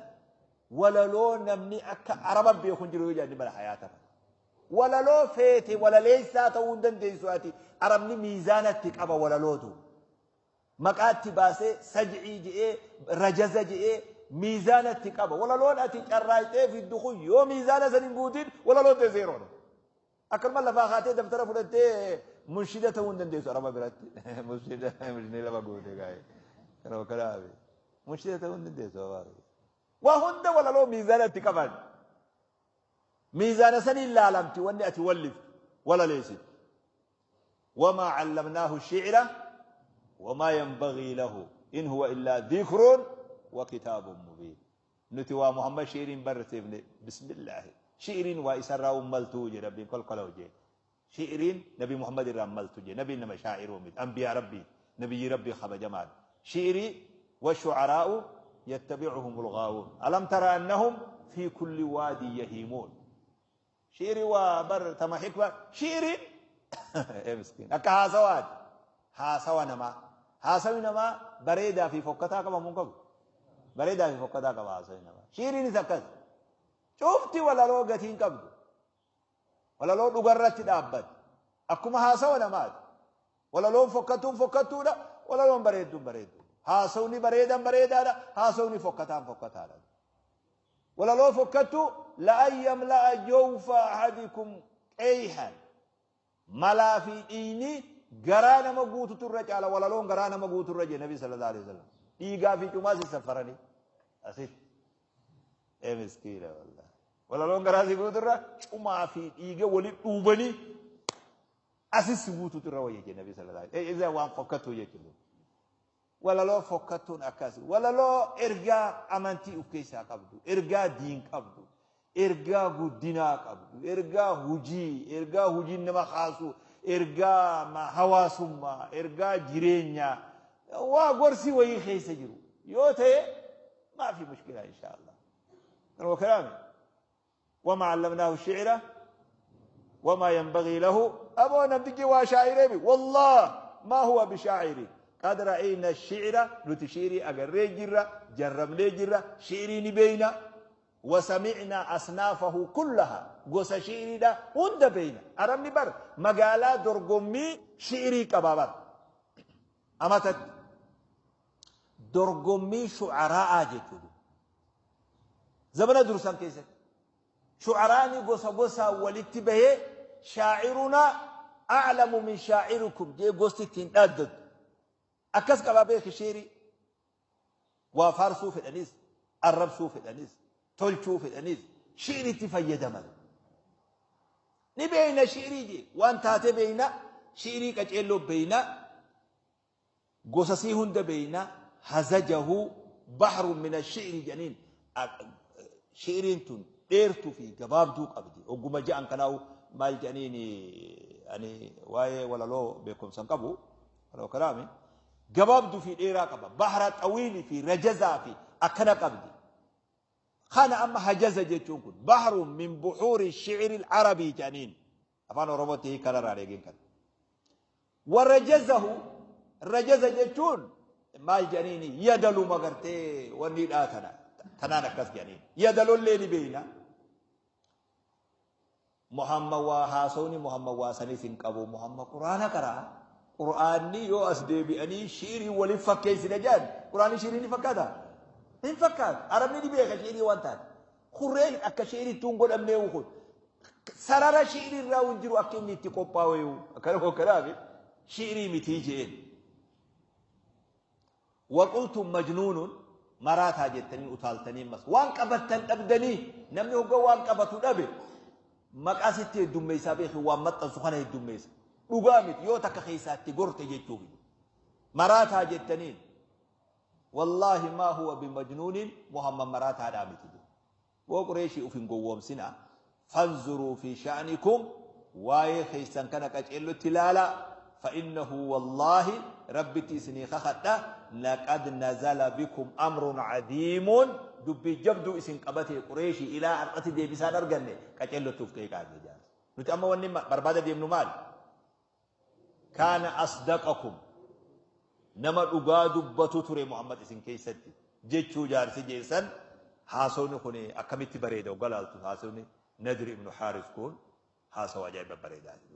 walaloo namni akka Araba beeku hin jiru yoo jedhan mala hayaata. Walaloo feete walaleessaa ta'uu hin dandeessu ati. Arabni miizaanatti qaba walalootu. Maqaatti baasee saj'ii je'ee, rajaza je'ee miizaanatti qaba. Walaloon ati carraaqxee fiddu kun yoo miizaana san hin guutin walaloon ta'e zeeroodha. Akkanuma lafaa kaatee daftara fudhattee munshida ta'uu hin dandeessu Araba biratti. Munshida munshidni lafa guute gaa'e. Kana kanaaf munshida ta'uu hin dandeessu Araba. Waa hunda walaloo miizaanatti qaban. Miizaana saniin laalamti wanni ati walliftu walaleessitu. Wamaa callamnaahu shi'ra wamaa yanbagii lahu in huwa illaa dhikrun wa kitaabun mubiin. Nuti waa Muhammad shi'riin barsiifne, bismillaahi. Shi'riin waa isarraa ummaltuu jedhe Rabbiin kolkola hojee. Shi'riin Nabi Muhammad irraa maltu jedhe. Nabiin nama shaa'iruu miti. Anbiyaa Rabbii, nabiyyi Rabbii kabajamaadha. Shi'rii washu'araa'u yattabi'uhumul ghaawuun. Alam tara annahum fi kulli waadin yahiimuun. Shi'rii waa bar tama hikma shi'riin ee miskiin akka haasawaati. Haasawa namaa. Haasawi namaa bareedaa fi fokkataa qaba moo hin qabu? Bareedaa fi fokkataa qaba haasawi namaa. Shi'riinis akkas. Cufti walaloo gatii hin qabdu. Walaloo dhugarratti dhaabbate. Akkuma haasawa namaati. Walaloon fokkattuun fokkattuudha. Walaloon bareedduun bareedduudha. Haasawni bareedan bareedaadha. Haasawni fokkataan fokkataadha. Walaloo fokkattuu la'an yamla'a jawfa ahadikum qeeyhan. Malaa fi dhiigni garaa nama guututu irra caala, walaloon garaa nama guutu irra jedhe Nabi sallallahu alaihi wasallam. Dhiigaa fi cumaa si saffaranii asitti. Ee miskiina wallahi. Walaloon garaa si guutu irra cumaa fi dhiiga walitti dhuubanii asis si guututu irra wayya jedhe Nabi sallallahu alaihi wasallam. Waan fokkattuu jechuudha. Walaloo fokkattuun akkasi. Walaloo ergaa amantii of keessaa qabdu, ergaa diin qabdu, ergaa guddinaa qabdu, ergaa hujii, ergaa hujiin nama kaasu, ergaa hawaasummaa, ergaa jireenyaa, waa gorsi wayii keessa jiru yoo ta'e maa fi mushkilaa insha Allah. Kanuma kalaami. Wamaa allamnaahu shi'ira wamaa yanbagii lahu. Aboo namtichi waa shaa'ireemi, wallah maa huwa bishaa'iri, qad ra'ayna shi'ira, nuti shi'irii agarree jirra, jarrabnee jirra, shi'irii ni beeyna, wasamicna asnaafahu kullaha, gosa shi'iriidha hunda beeyna. Arabni bar magaalaa dorgommii shi'irii qabaa bar, amatatti dorgommii shu'araa'aa jechuudha. Zamana dursan keessatti shu'araani gosa gosaan walitti bahee shaa'iruna a'lamu min shaa'irukum jee gosti ittiin dhaaddatu. Akkas qabaa beeki shiirii. Waa faarsuu fedhanis, arrabsuu fedhanis, tolchuu fedhanis shi'iritti fayyadaman. Ni beeyna shi'irii jee waan taate beeyna, shi'irii qaceelloo beeyna, gosa sii hunda beeyna. Hazajahu bahrun min ash-shi'ri jedhaniin, shi'iriin tun dheertuu fi gabaabduu qabdi. Ogguma ja'an kanaahu maal jedhaniin, ani waa'ee walaloo beekumsa hin qabu. Walaloo kalaami gabaabduu fi dheeraa qaba. Bahra xawiilii fi rajazaa fi akkana qabdi. Kana amma hajaza jechuun kun bahrun min buhuuri shi'ri al-arabii jedhaniin, afaan Oromootti hiikanarraa eegin kana. Warajazahu, rajaza jechuun maal jedhaniini, yadaluma gartee wanni dhaa tana tanaan akkas jedhaniin, yadalollee ni beeyna. Muhammad waa haasawni Muhammad waa sanis hin qabu. Muhammad Quraana qaraa. Quraanni yoo as deebi'anii shiirii waliin fakkeessina jedhan, Quraanni shiirii ni fakkaata? Hin fakkaatu. Arabni ni beeka shiirii waan taate. Kurreen akka shiiriitti hin godhamnee kun sarara shiirii irraa hin jiru akka inni itti qophaa'u akkana kanaaf shiirii mitii jeen. Waqultum majnuunun, maraataa jettanii utaaltanii mas waan qabattan dhabdanii. Namni hogga waan qabatu dhabe maqaa sitti heddummeessaa beeki, waan maxxansu kana heddummeessa. Dhugaa miti yoo takka keessaatti gorte jechuuf maraataa jettaniin. Wallaahi maa huwa bimajnuunin, Muhammad maraataadhaa miti. Boo Qureeshii uf hin gowwoomsinaa. Fanzuruu fi sha'nikum waa'ee keessan kana qaceellotti ilaalaa. Fa'innahu wallaahi Rabbitti isinii kakadha laqad nazala bikum amrun cadiimuun dubbii jabduu isin qabate Qureeshii ilaa har'atti deebisaan arganne qaceellotti uf qeeqaa jee jaarsa. Nuti amma wanni barbaada deemnu maali? Kaana asdaqakum nama dhugaa dubbatu ture Muhammad isin keessatti jechuu jaarsi jeessan. Haasawni kun akkamitti bareeda hogga laaltu, haasawni Nadri ibnu Haaris kun haasawa ajaa'iba bareedaati.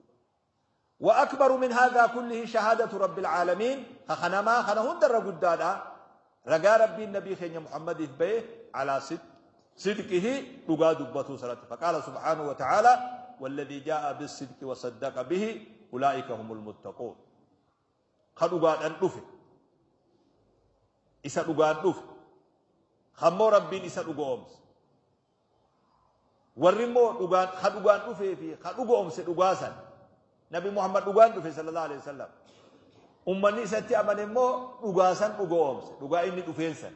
Wa akbaru min haadhaa kullihi shahaadatu rabbil aalamiin, ka kanamaa kana hundarra guddaadha ragaa Rabbiin nabii keenya Muhammadiif bahe alaa sidqihi dhugaa dubbatuu sanatti. Faqaala subhaanahu wa ta'aala walladhii jaa'a bisidqi wa saddaqa bihi ulaa'ika humul muttaquun. Ka dhugaadhaan dhufe, isa dhugaan dhufe kammoo Rabbiin isa dhugoomse, warri immoo dhugaan ka dhugaan dhufee fi ka dhugoomse dhugaa san, Nabi Muhammad dhugaan dhufe sallallahu alaihi wasallam, ummanni isatti amane immoo dhugaa san dhugoomse, dhugaa inni dhufeen san,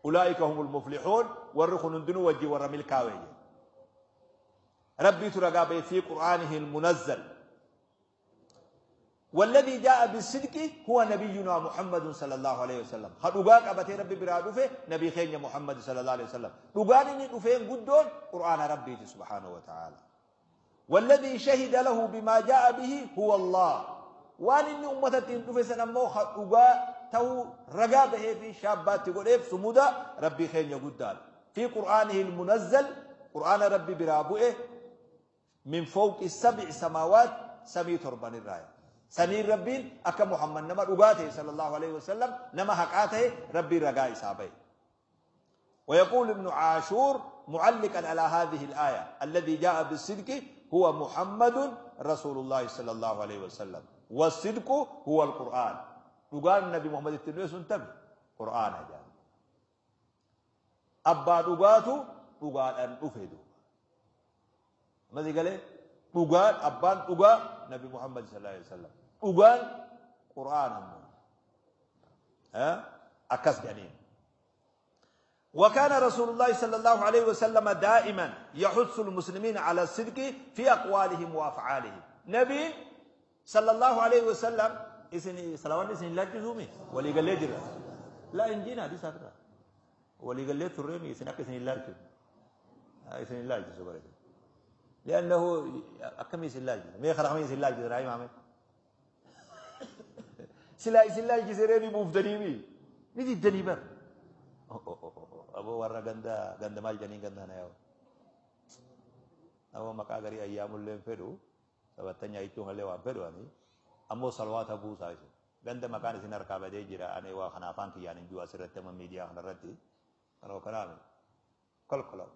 ulaa'ika humul muflixuun, warri kun hundinuu wajjin warra milkaa'e jedhe. Rabbiitu ragaa ba'e fi qur'aanihi almunazzal. والذي جاء بالصدق هو نبينا محمد صلى الله عليه وسلم. ها dhugaa qabatee Rabbi biraa dhufe nabii keenya Muhammad sallallahu alaihi wasallam. Dhugaan inni dhufeen guddoon Qur'aana Rabbiiti subhaanahu wa ta'ala. والذي شهد له بما جاء به هو الله. Waan inni ummatatti hin dhufe san ammoo ha dhugaa ta'uu ragaa bahee fi shaabbaatti godheef sumuda Rabbii keenya guddaadha. في قرآنه المنزل, Qur'aana Rabbi biraa bu'e, من فوق سبع سماوات, samii torban irraa. Saniin Rabbiin akka Muhammad nama dhugaa ta'e sallallahu alaihi wasallam, nama haqaa ta'e Rabbiin ragaa isaa bahe. ويقول ابن عاشور معلقا على هذه الآية: الذي جاء بالصدق هو محمد رسول الله صلى الله عليه وسلم، والصدق هو القرآن. Dhugaan Nabi Muhammad itti dhufe sun tabi Qur'aana jedhama. Abbaa dhugaatu dhugaadhaan dhufe duuba. Ammas galee dhugaan abbaan dhugaa Nabi Muhammad sallallahu alaihi wasallam. Dhugaan Qur'aana immoo. Akkas jedhaniin. وكان رسول الله صلى الله عليه وسلم دائما يحث المسلمين على الصدق في أقوالهم وأفعالهم. نبي صلى الله عليه وسلم إسن صلوات إسن لا جزومي ولي قال لي جرا لا إنجينا دي ساترا ولي قال لي ترمي إسن إسن لا جزوم إسن لا جزوم لأنه أكمل إسن لا جزوم مي خرج إسن لا جزوم راي مامي سلا إسن لا جزوم بوفدني مي ندي بر aboo warra ganda ganda maal jedhanii ganda na yaa'u nama maqaa garii ayyaamullee hin fedhu sabattanya jechuun illee waan fedhu ani ammoo salwaata buusaa isin ganda maqaan isin harkaa badee jira. Ani waa kana afaan kiyyaan hin jiru asirratti amma miidiyaa kanarratti kanoo kanaami kolkolaw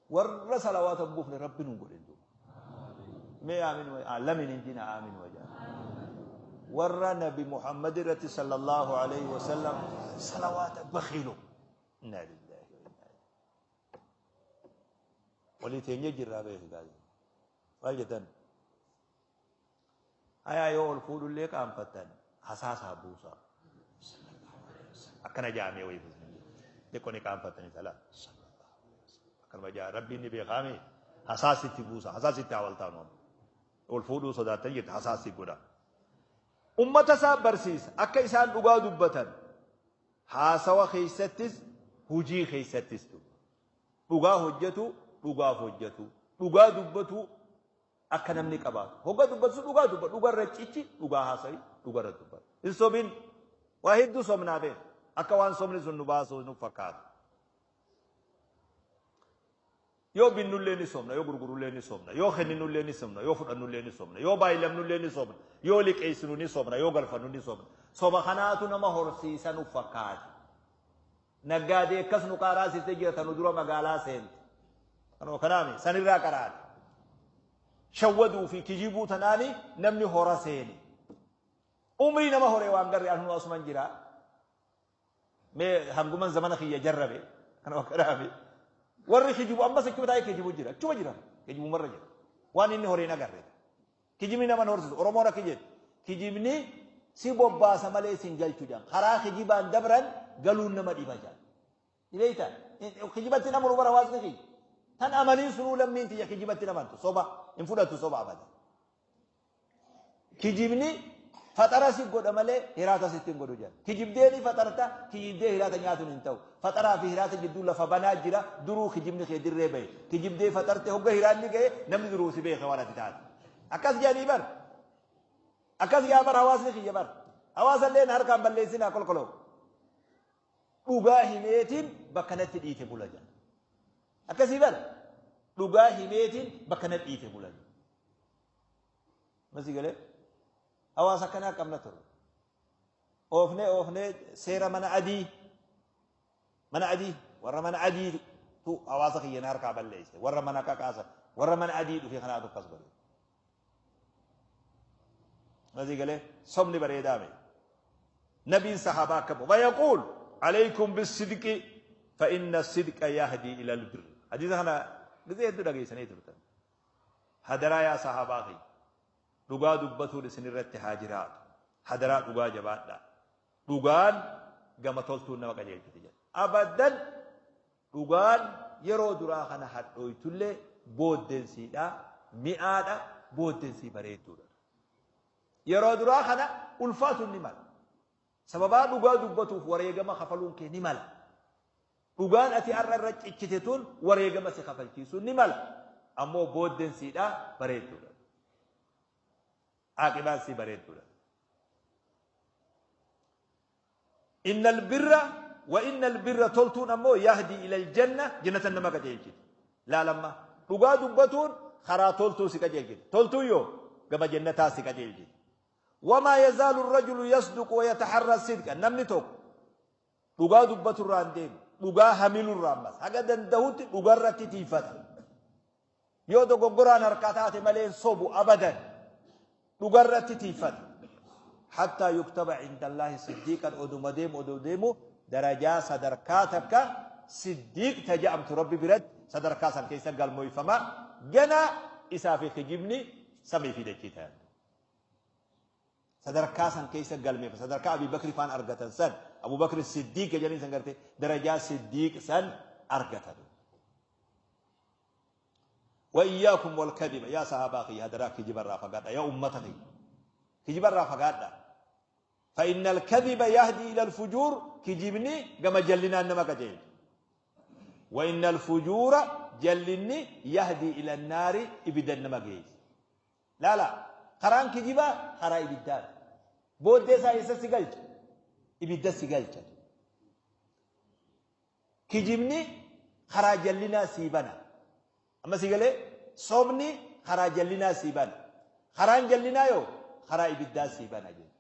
warra salawaata hin buufne Rabbi nun godhin duuba. Mee aamin lamin hin jina aamin wajaa warra Nabi Muhammad irratti sallallahu alaihi wasallam salawaata bakhiilu. Inna lillahi wa inna ilaihi. Walii teenyee jirraa beeku gaazii maal jettan hayaa yoo ol fuudhullee qaanfattan hasaasaa buusaa akkana jaamee wayii xiqqoo ni qaanfattanii salaa akkanuma jaa Rabbiin ni beekaame hasaasitti buusa hasaasitti hawaltaan ol fuudhuu sodaattan jette hasaasi godha. Ummata isaa barsiisa akka isaan dhugaa dubbatan haasawa keessattis hujii keessattis dhugaa hojjetu, dhugaaf hojjetu, dhugaa dubbatu akka namni qabaatu. Hogga dubbatu dhugaa dubbatu, dhugarra cichi, dhugaa haasa'i, dhugarra dubbatu. Hin sobin. Waa hedduu sobnaa beek akka waan sobni sun nu baasu nu fakkaatu. Yoo binnullee ni sobna, yoo gurgurullee ni sobna, yoo kenninullee ni sobna, yoo fudhannullee ni sobna, yoo baay'ilamnullee ni sobna, yoo liqeessinu ni sobna, yoo galfannu ni sobna. Soba kanaatu nama horsiisa nu fakkaata. Naggaadee akkas nu qaaraasiste jirta nu dura magaalaa seente. Kanuma kanaami sanirraa qaraate. Shawwaduu fi kijibuu tanaani namni hora seene. Umrii nama horee waan garri anu asuman jira. Mee hanguman zamana kiyya jarrabe. Kanuma kanaami. Warri kijibu ammas achuma taa'ee kijibu jira. Achuma jira. Kijibu marra jira. Waan inni horee nagarre. Kijibni nama horsiisu. Oromoon akka jedhu. Kijibni si bobbaasa malee sin galchu jedhan. Karaa kijibaan dabran galuun nama dhiba jedhan. Ni beeyta kijibatti hin amanu bara hawaasni kiyya. Tan amaniin sunuu lammiin tiyya kijibatti hin amantu soba hin fudhattu soba abada. Kijibni faxara si godha malee hiraata sitti hin godhu jedha. Kijibdee ni faxarta, kijibdee hiraata nyaatuun hin ta'u. Faxaraa fi hiraata jidduu lafa banaa jira, duruu kijibni kee dirree bahe. Kijibdee faxarte hogga hiraanni gahe namni duruu si beeka waan ati taate. Akkas jedhanii bar. Akkas yaa bar hawaasni kiyya bar. Hawaasa illee harkaan balleessinaa kolkoloo. Dhugaa himeetiin bakka natti dhiite bula jedha. Akkasii bar. Dhugaa himeetiin bakka natti dhiite bula jedha. Masii galee hawaasa akkanaa qabna ture. Oofnee oofnee seera mana adii mana adii warra mana adiitu hawaasa kiyya na harkaa balleesse warra mana qaqaasa warra mana adii dhufe kanaatu akkas godhe. Masii galee sobni bareedaa miti. Nabiin sahaabaa akkam wayaquul alaykum bisidqi fa inna sidqa yahdi ila albirri. Hadiisa kana gizee hedduu dhageessanii turtan. Hadaraa yaa sahaabaa kiyya dhugaa dubbatuun isin irratti haa jiraatu. Hadaraa dhugaa jabaadhaa. Dhugaan gama toltuun nama qajeelchiti jedha. Abadan dhugaan yeroo duraa kana hadhooytullee booddeensiidha, mi'aadha, booddensii bareedduudha. Yeroo duraa kana ulfaatuun ni mala. Sababaa dhugaa dubbatuuf wareegama kafaluun kee ni mala. Dhugaan ati har'a irra cichite tun wareegama si kafalchiisuun ni mala. Ammoo booddeen siidhaa bareedduudha. Aaqibaan sii bareedduudha. Innal birra wa innal birra toltuun ammoo yahdi ilal janna jannatan nama qajeelchiti. Laalamma dhugaa dubbatuun karaa toltuu si qajeelchiti. Toltuun yoo gama jannataa si qajeelchiti. Wamaa yazaalu rajulu yasduqu wa yataharra sidqa namni tokko Dhugaa dubbatu irraa hin deemu. Dhugaa hamilu irraa ammas. Haga dandahutti dhugarratti tiifata. Yoo dogoggoraan harkaa taate malee hin sobu abadan. Dhugarratti tiifata. Hattaa yuktaba indallaahi siddiiqan oduma deemu odoo deemu darajaa sadarkaa takka siddiiq ta ja'amtu rabbi biratti sadarkaa san keessa galmoyfama. Ganaa isaa fi kijibni samii fi dachii tayan. Sadarkaa san keessa galmeeffa sadarkaa Abii Bakri faan argatan san Abu Bakri Siddiiq jedhanii san garte darajaa Siddiiq san argatan. Wa iyyaakum wal kadhiba yaa sahaabaa kiyya hadaraa kijiba irraa fagaadha yaa ummata kiyya kijiba irraa fagaadha. Fa innal kadhiba yahdi ila al-fujuur kijibni gama jallinaan nama qajeelcha. Wa innal fujuura jallinni yahdi ila an-naari ibiddan nama geessa. Laala, karaan kijibaa karaa ibiddaati. Booddee isaa eessa si galcha? Ibidda si galcha. Kijibni karaa jallinaa sii bana. Amma si galee sobni karaa jallinaa sii bana. Karaan jallinaa yoo karaa ibiddaa sii bana jechuudha.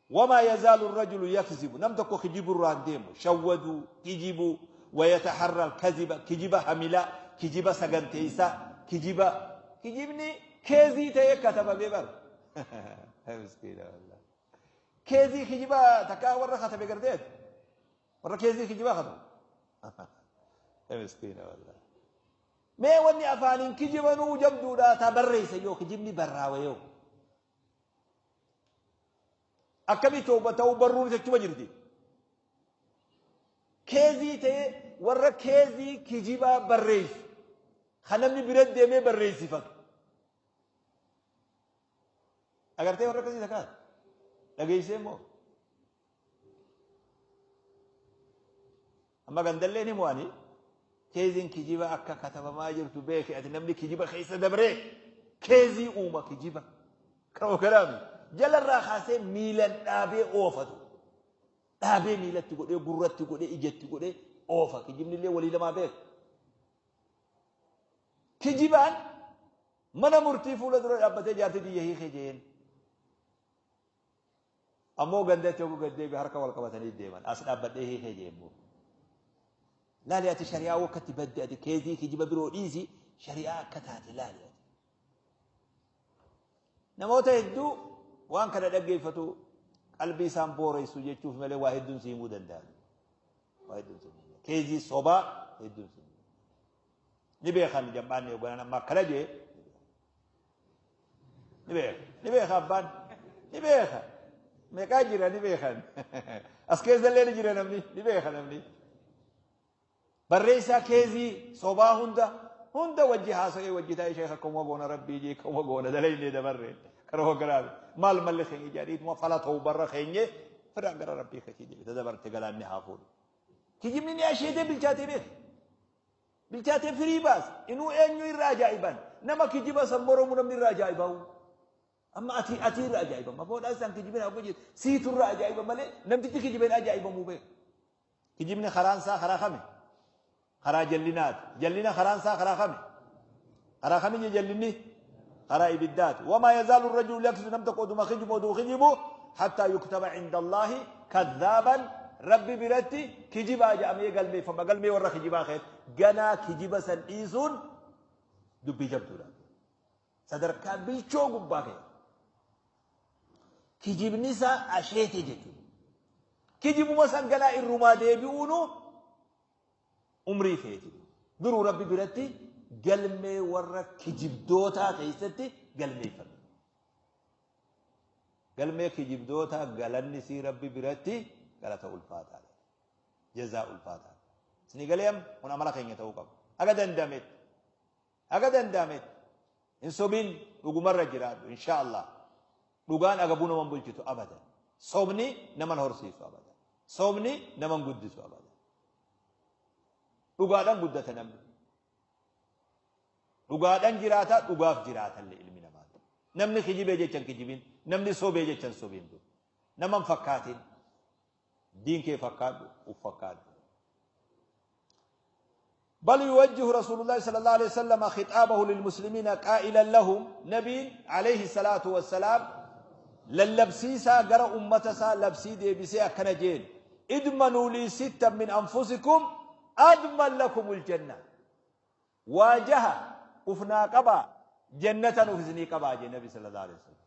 Wamaa yazaalu rajulu yakzibu nam tokko kijibu irraa hin deemu shawwaduu kijibuu wayataharra alkaziba kijiba hamilaa kijiba saganteessaa kijiba kijibni keezii ta'ee katabamee bara miskiina wallah keezii kijiba takkaa warra katabe garteet warra keezii kijibaa katabu miskiina wallah mee wanni afaaniin kijibanuu jabduudha taa barreessa yoo kijibni barraawa yoo Akkamii tooba ta'uu barruun jechuma jirti. Keezii ta'ee warra keezii kijibaa barreessu kan namni bira deemee barreessifatu. Agartee warra akkasii takkaa dhageessee immoo. Amma gandallee ni mo'anii keeziin kijiba akka katabamaa jirtu beeki ati namni kijiba keessa dabree keezii uuma kijiba. Kan kanaami jalarraa kaasee miilan dhaabee oofatu. Dhaabee miilatti godhee gurratti godhee ijatti godhee oofa kijibni illee walii lamaa beeka. Kijibaan mana murtii fuula dura dhaabbatee jaartii tiyya hiikee jeen. Ammoo gandatti yogguu gad deebi'e harka wal qabatanii deeman. As dhaabbadhee hiikee jee immoo. Laali ati shari'aa wakkatti badde ati keezii kijiba biroo dhiisi shari'aa akka taate laali ati. Namoota hedduu waan kana dhaggeeffatu qalbii isaan booressu jechuuf malee waa hedduun si himuu danda'an. Waa hedduun si himuu danda'an. Keezii sobaa hedduun si himuu danda'an. Ni beekan jam'aanni hoogganaan amma akkana jee Ni beeka. Ni beeka abbaan. Ni beeka. Meeqaa jira ni beekan. As keessallee ni jira namni ni beeka namni. Barreessaa keezii sobaa hunda hunda wajji haasa'ee wajji taa'ee sheekha akkuma goona rabbii jee akkuma goona dalaynee dabarre karoo garaabe maal malli keenya jedhaniituma fala ta'uu barra keenye firaan gara rabbii keetii deebite dabarte galaanni haa fuudhu. Kijibni ni asheetee bilchaatee beeka. Bilchaatee firii baasa. Inuu eenyu irra ajaa'iban. Nama kijiba san moromu namni irra ajaa'ibaa'u. Amma ati ati irra ajaa'ibama. Boodaan isaan kijibin haa hojjetu. Siitu irra ajaa'iba malee namtichi kijibeen ajaa'ibamuu beeka. Kijibni karaan isaa karaa kami? Karaa jallinaati. Jallina karaan isaa karaa kami? Karaa kami jallinni? Karaa ibiddaati. Wamaa yazaalu rajulu yakzibu nam tokko oduma kijibu oduu kijibu hattaa yuktaba cinda Allaahi kadhaaban rabbi biratti kijibaa jedhamee galmeeffama. Galmee warra kijibaa keessa. Ganaa kijiba san dhiisuun dubbii jabduudha. Sadarkaa bilchoo gubbaa ka'e. Kijibni isaa asheete jechuudha. Kijibuma san ganaa irrumaa deebi'uunu umrii feeti. Duruu rabbi biratti galmee warra kijibdootaa keessatti galmeeffame. Galmee kijibdootaa galanni sii rabbi biratti galata ulfaataadha. Jazaa ulfaataadha. Isinii galee amma kun amala keenya ta'uu qaba. Haga danda'ametti. Haga danda'ametti. Hin sobin dhugumarra jiraadhu insha Allah. Dhugaan agabuu naman bulchitu abadan. Sobni naman horsiisu abadan. Sobni naman guddisu abadan. Dhugaadhaan guddata namni. Dhugaadhaan jiraata dhugaaf jiraatallee ilmi namaa. Namni kijibee jechan kijibin, namni sobee jechan sobin. Naman fakkaatin. Diin kee fakkaadhu, uf fakkaadhu. بل يوجه رسول الله صلى الله عليه وسلم خطابه للمسلمين قائلا لهم نبي عليه الصلاة والسلام للبسيسا قرأ أمتسا لبسي دي بسي أكنجين ادمنوا لي ستا من أنفسكم أضمن لكم الجنة واجه أفنا قبا جنة أفزني قبا جي النبي صلى الله عليه وسلم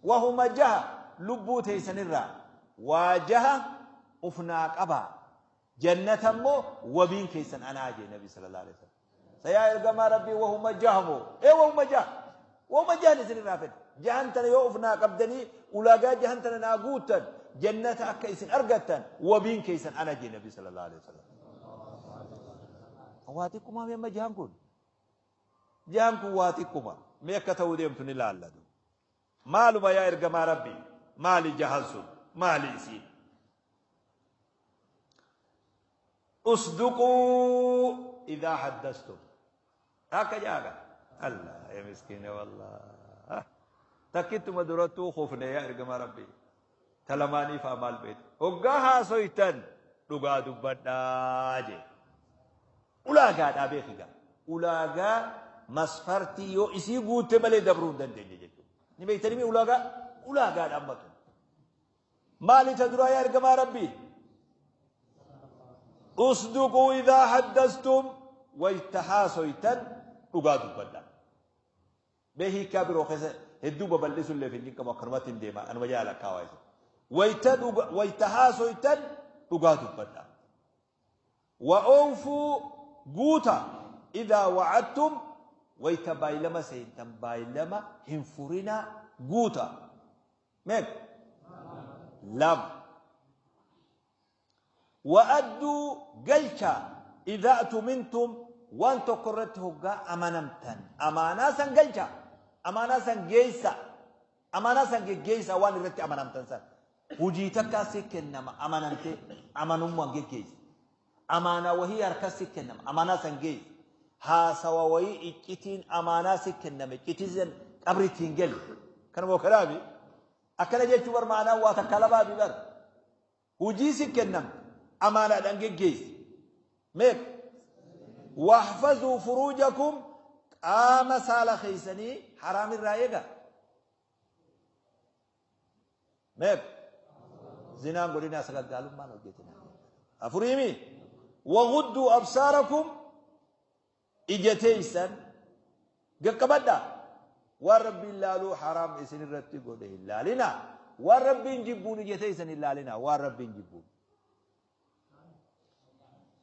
وهم جه لبوتي سنرا واجه أفنا قبا جنة مو وبين كيسن أنا أجي النبي صلى الله عليه وسلم سيا إرجما ربي وهم جهمو إيه وهم جه وهم جه نسني رافد جهنتنا يوفنا قبدني ولاقا جهنتنا ناقوتا جنة أكيسن أرقتا وبين كيسن أنا أجي النبي صلى الله عليه وسلم. واتيكما مما جهنكم جهنكم واتيكما ميكا توديم تنلا اللدو مالو ما يا إرجما ربي مالي جهنسون مالي إسين اصدقوا إذا حدثتم. هكا جاء الله يا مسكين والله تكت مدرتو خوفنا يا إرجما ربي تلماني فأمال بيت وقاها سويتن لقا دبنا ولاقا دابيخيقا ولاقا مسفرتي يو إسي قوت ملي دبرون دندن جدو نبيتني ولاقا ولاقا دامتو مالي تدرى يا إرجما ربي اصدقوا إذا حدثتم ويتحاسويتن رقادوا بدا به كابر وخيس هدوب بلسوا اللي في الجنك مكرمات ديما أنا مجالك كوايس ويتحاسويتن رقادوا بدا وأوفوا قوتا إذا وعدتم ويتبايلما سيتم بايلما هنفرنا قوتا ميك لم وأدوا قلشا إذا أتمنتم وأن تقرته أمانمتن أمانا سن قلشا أمانا سن جيسا أمانا سن جيسا وأن رت أمانمتن سن وجيتك سكنما أمانمت أمانم جيس أمانة وهي أركس سكنما أمانا سن جيس ها سوا وهي إكتين أمانا سكنما إكتين قبرتين قل كانوا كلامي أكل جيت ور معنا واتكلم ببر وجي سكنما أمانة دنجيس ميك واحفظوا فروجكم قام سال خيسني حرام الرايقة ميك زنا قولنا سقط قالوا ما نوجتنا أفريمي وغضوا أبصاركم إجتيسا قبدا ورب الله له حرام إسن الرتقوا له إلا لنا ورب يجيبون إجتيسا إلا لنا ورب يجيبون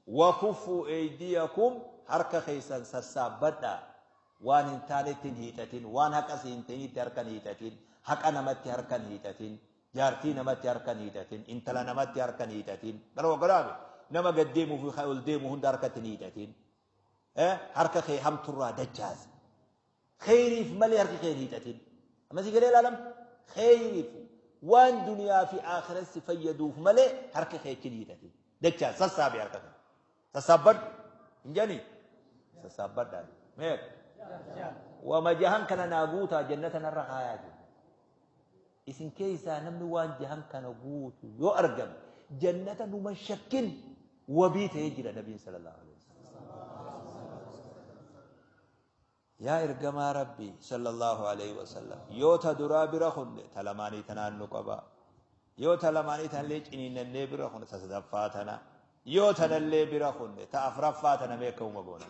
وكفوا أيديكم حركة خيسان سسابتا وان انتانتين هيتتين وان هكا سينتين تركن هيتتين هكا نمت هركن هيتتين Jaartii namatti harka hin hiixatin, intala namatti harka hin hiixatin. Bara wagaraame nama gad deemuu fi ol deemu hunda harkatti hin hiixatin. Harka kee hamturraa dachaasi. Kheyriif malee harka kee hin hiixatin. Amma si galee ilaalam? Kheyriif waan duniyaa fi aakhira si fayyaduuf malee harka kee achi hin hiixatin. Dachaasi, sassaabi harka kee. Sassaabbadhu. Hin jedhanii? Sassaabbadhaa. Meeqa? Wama jahan kana naa guutaa jannata narra kaayaa jiru. Isin keessaa namni waan jahan kana guutu yoo argame jannata numa shakkin wabii ta'ee jira Nabiin sallallahu alaihi wasallam. Yaa ergamaa Rabbii sallallahu alaihi wasallam, yoo ta duraa bira kunne ta lamaanii tanaan nu qaba. Yoo ta lamaanii tanallee ciniinnannee bira kunne ta sadaffaa tana. Yoo tanallee bira kunne ta afraffaa tana mee akkamuma goona.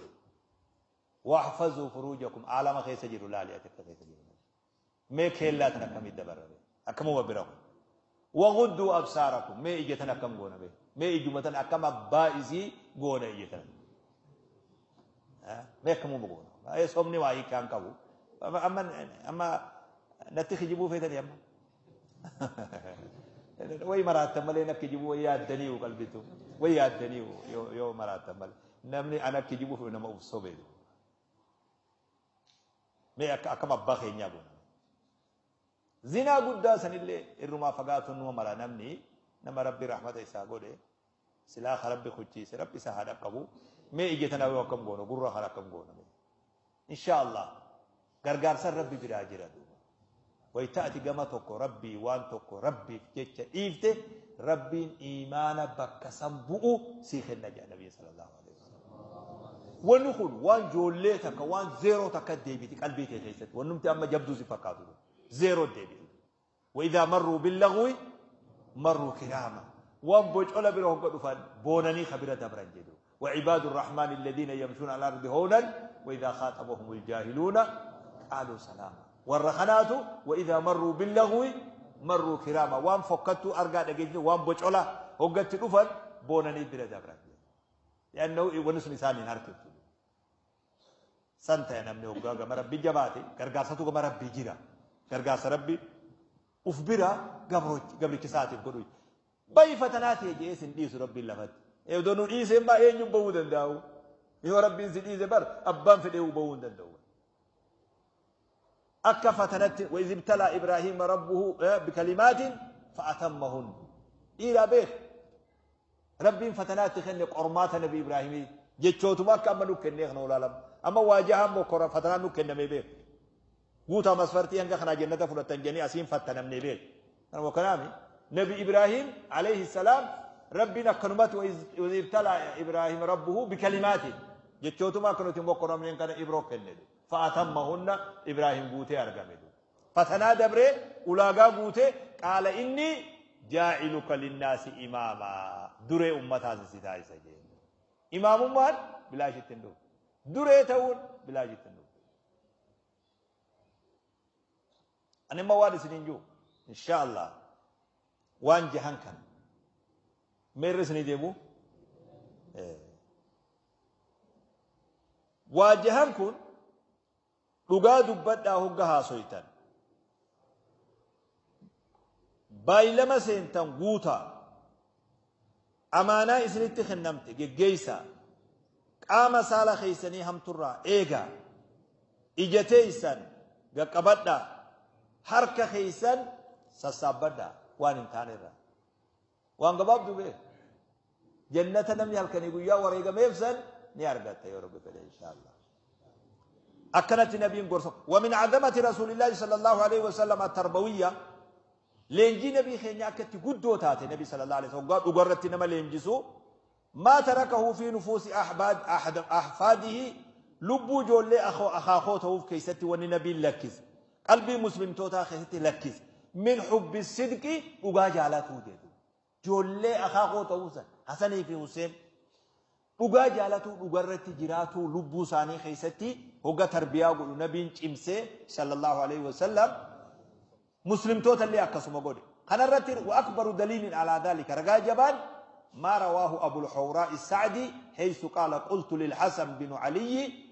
Wahfazuu furuujakum aalama keessa jiru laali ati akka keessa jiru. Mee keellaa tana akkamitti dabarra mee? Akkamuma bira kun. Wagudduu absaarakum mee ija tana akkam goona mee? Mee ijuma tana akkam abbaa isii goona ija tana? Mee akkamuma goona? Baay'ee sobni waa hiikaan qabu. Amma amma natti kijibuu feetanii amma. Wayi maraattan malee na kijibuu wayi yaaddaniiyu qalbitu. Wayi yaaddaniiyu yoo maraattan malee. Namni ana kijibuuf nama uf sobee. Mee akka akkam abbaa keenyaa goona. Zinaa guddaa sanillee irrumaa fagaatuun numa mala namni nama Rabbi rahmata isaa godhe silaa ka Rabbi kuchiise Rabbi isa haa dhaqqabu. Mee ija tana yoo akkam goona, gurra kana akkam goona mee? Inshaa Allah gargaarsan Rabbi biraa jira duuba. Wayta ati gama tokko Rabbii waan tokko Rabbiif jecha dhiifte, Rabbiin iimaana bakka san bu'u sii kenna jedha Nabiin sallallahu alaihi wasallam. Wanni kun waan joollee takka, waan zeeroo takka deebiti qalbii tee keessatti. Wannumti amma jabduu si fakkaatu kun zeeroo deebiti. Wa idhaa marruu billagwi marruu kiraama. Waan bocola bira hogga dhufan boonanii ka bira dabran jedhu. Wa ibaadu rahmaani alladhiina yamshuuna ala ardi hawnan wa idhaa khaaxabahumul jaahiluuna qaaluu salaama. Warra kanaatu wa idhaa marruu billagwi marruu kiraama. Waan fokkattuu argaa dhageessise, waan bocola hoggatti dhufan boonanii bira dabran jedhu. Li'annahu wanni sun isaan hin harkiftu. San ta'e namni hoggaa gama Rabbi jabaate gargaarsatu gama Rabbi jira. Gargaarsa Rabbi uf bira gabricha isaatiif godhu. Bayi fatanaa ta'e jedhee sin dhiisu Rabbiin lafatti. Eedoo nu dhiisee maa eenyuun bahuu danda'u? Yoo Rabbiin si dhiise bar abbaan fedhee bahuu hin danda'u. Akka fatanatti wa iz ibtalaa Ibraahiima rabbuhu bikalimaatin fa'atammahun. Dhiiraa beek. Rabbiin fatanaa itti kenne, qormaata Nabi Ibraahimii jechootuma akka amma nu kennee kana olaalamu. Amma waajahaan mokkora fatanaan nu kennamee beek. Guutaa masfartii hanga kanaa jannata fudhattan jedhanii asiin fattanamnee beek. Kanuma kanaami Nabi Ibraahim alayhi salaam Rabbiin akkanumatti wa iz ibtalaa Ibraahim rabbuhu bikalimaatin jechootuma akka nuti mokkoramneen kana ibroo kenne. Fa'atammahunna, Ibraahim guutee argame. Fatanaa dabree ulaagaa guutee, qaala inni jaa'iluka linnaasi imaamaa, duree ummataas si taasisa jeen. Imaamummaan bilaashitti hin dhufne. Duree ta'uun bilaashitti hin dhufne. Ani immoo waan isiniin jiru insha Allah waan jahan kana meerri isinii deebu waa jahan kun: dhugaa dubbadhaa hogga haasoytan, baay'ilama seentan guutaa, amaanaa isinitti kennamte geggeessaa, qaama saala keessanii hamturraa eegaa, ija teessan gaqqabadhaa, harka keessan sassaabbadhaa waan hin taanerraa. Waan gabaabduu beek. Jannata namni halkanii guyyaa wareegameef san ni argatta yoo Rabbi fedhe inshaallah. Akkanatti nabiin gorsa. Wa min azamati rasuulillaahi sallallahu alaihi wasallam at-tarbawiyya, leenjii nabii keenya akka itti guddoo taate, nabi sallallahu alaihi wasallam hoggaa dhugarratti nama leenjisu, maa tarakahu fi nufuusi ahfaadihi, lubbuu ijoollee akaakoo ta'uuf keessatti wanni nabiin lakkise, qalbii muslimtootaa keessatti lakkise, min hubbi sidqi, dhugaa jaalatuu jedhu. Ijoollee akaakoo ta'uu san, Hasanii fi Huseen, dhugaa jaalatuu, dhugarratti jiraatuu lubbuu isaanii keessatti hogga tarbiyaa godhu nabiin cimsee sallallahu alaihi wasallam muslimtoota illee akkasuma godhe. Kanarratti wa akbaru daliilin alaa dhaalika, ragaa jabaan, maa rawaahu Abul Hawraa Sa'di haythu qaala qultu lil Hasan binu Aliyyi.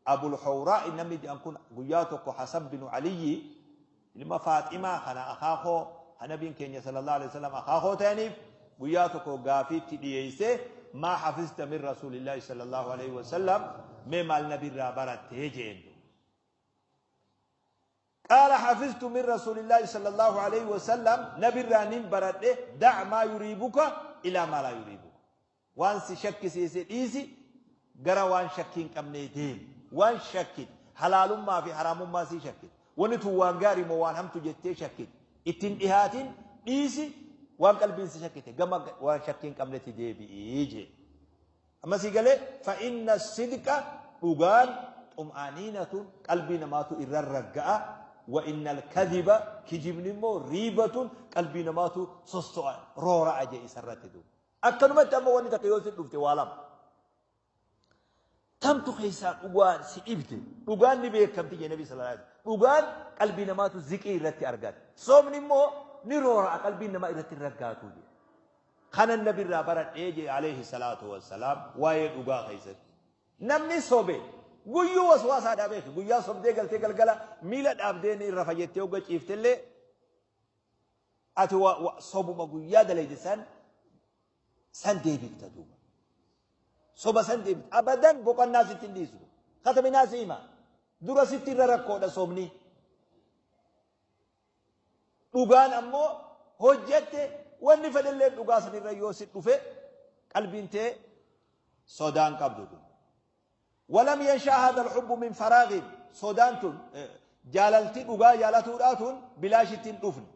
Abul Hawraa namni jedhan kun guyyaa tokko Hasan binu Aliyyi ilma Faaximaa kana akaakoo Nabiin keenya sallallahu alaihi wasallam akaakoo ta'aniif guyyaa tokko gaafiitti dhiyeeyse, maa hafizta min rasuulillaahi sallallahu alaihi wasallam, mee maal nabirraa barattee jeen. قال حفظت من رسول الله صلى الله عليه وسلم، نبي رانين برده: دع ما يريبك إلى ما لا يريبك. وان سي شك سيسي ديسي، غرا وان شكين قمني ديم. وان شكت حلال ما في حرام ما سي شكت، ونتو وان غاري مو وان همتو جتي شكت اتن إهاتين ديسي، وان قلبي سي شكت غما وان شكين قمني ديبي ايجي. أما سي قال فإن الصدق dhugaan طمأنينة، qalbii namaatu irra ragga'a. وإن الكذب kijibni immoo ريبة، qalbii namaatu sosso'a, roora'a jee isarratti duuba. Akkanumatti amma wanni takka yoo si dhufte, waa lama tamtu keessaa dhugaan si dhibde, dhugaan ni beekamti jee Nabi sallallahu alaihi wasallam. Dhugaan qalbii namaatu ziqii irratti argata, soomni immoo ni roora'a, qalbiin namaa irratti raggaatu jee. Kana nabi irraa baradhee jee alayhi salaatu wassalaam. Waa'ee dhugaa keessatti namni sobe guyyuu waswaasaadhaa beeku. Guyyaa sobdee galtee galgala miila dhaabdee ni irra fayyadtee hogga ciiftellee, ati sobuma guyyaa dalayde san san deebifta duuba. Soba san deebifta, abadan boqonnaa sitti hin dhiisu. Kataminaa si hima, dura sitti irra rakkoodha sobni. Dhugaan ammoo hojjette, wanni fedhellee dhugaa sanirra yoo si dhufe, qalbiin tee sodaan qabdu. ولم ينشأ هذا الحب من فراغ. Sodaan tun, jaalalti dhugaa jaalatuudhaatun bilaashitti hin dhufne.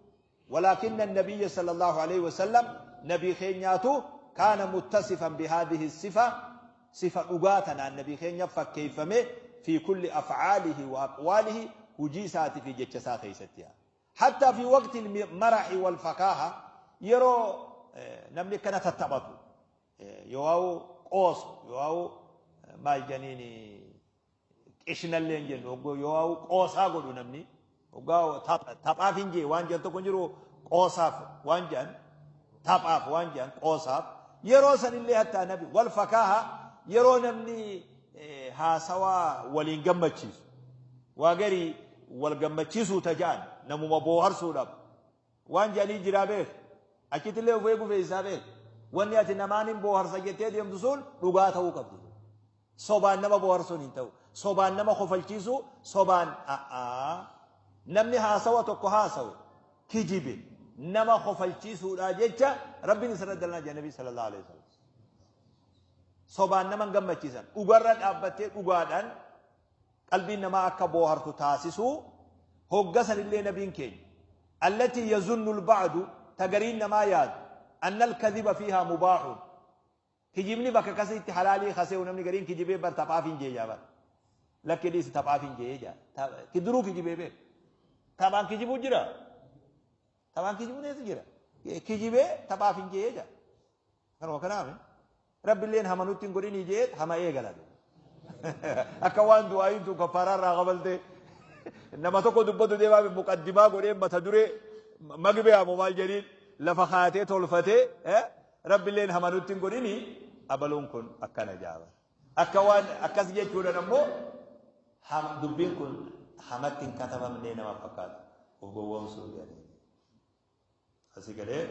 ولكن النبي صلى الله عليه وسلم، نبي keenyaatu، كان متصفا بهذه الصفة، صفة dhugaatana النبي keenya fakkeeffame، في كل أفعاله وأقواله، hujii isaati fi jecha isaa keessatti، حتى في وقت المرح والفكاهة. Yeroo namni akkana tattaphatu, yoo qoosu, yoo maal janiini, qishnallee hin jennu, yoo qoosaa godhu, namni hoggaa taphaaf hin jee waan jedhan tokko hin jiru, qoosaaf waan jedhan, taphaaf waan jedhan, qoosaaf yeroo sanillee, hattaa nabi wal fakaaha, yeroo namni haasawaa waliin gammachiisu, waa garii wal gammachiisuu tajaan, namuma booharsuudhaaf waan jedhanii jiraa beek, achittillee of eeguu fe'isaa beek. Wanni ati namaan hin booharsa jettee deemtu sun dhugaa ta'uu qabdi. Sobaan nama booharsuun hin ta'u, sobaan nama kofalchiisu, sobaan namni haasawa tokko haasawe kijibe nama kofalchiisuudha jecha, rabbiin isarra dalanaa jedha Nabi sallallahu alaihi wasallam. Sobaan nama hin gammachiisan, dhugarra dhaabbattee dhugaadhaan qalbiin namaa akka boohartu taasisuu. Hoggasanillee nabiin keenya التي يظن البعض، tagariin namaa yaadu، أن الكذب فيها مباح، kijibni bakka kasitti halaalii kasee'u. Namni gariin kijibee bar taphaaf hin jee bar lakki dhiisi, taphaaf hin jee jaa. Kiduruu kijibee beek, taphaan kijibuu jira, taphaan kijibuun eessa jira? Kijibee taphaaf hin jee jaa. Kanuma kanaaf rabbilleen hamanutti hin godhinii jee hama eegala. Akka waan du'aayin tun kaffaaraa irraa qabaltee nama tokko dubbatu deemaa muqaddimaa godhee, mata duree magbee moo maal jedhiin lafa kaatee tolfatee, rabbilleen hamanutti hin godhinii, abaluun kun akkana jaaba. Akka waan akkas jechuudhaan ammoo dubbiin kun hamatti hin katabamnee nama fakkaata. Of gowwoomsuu jedhanii. Asii galee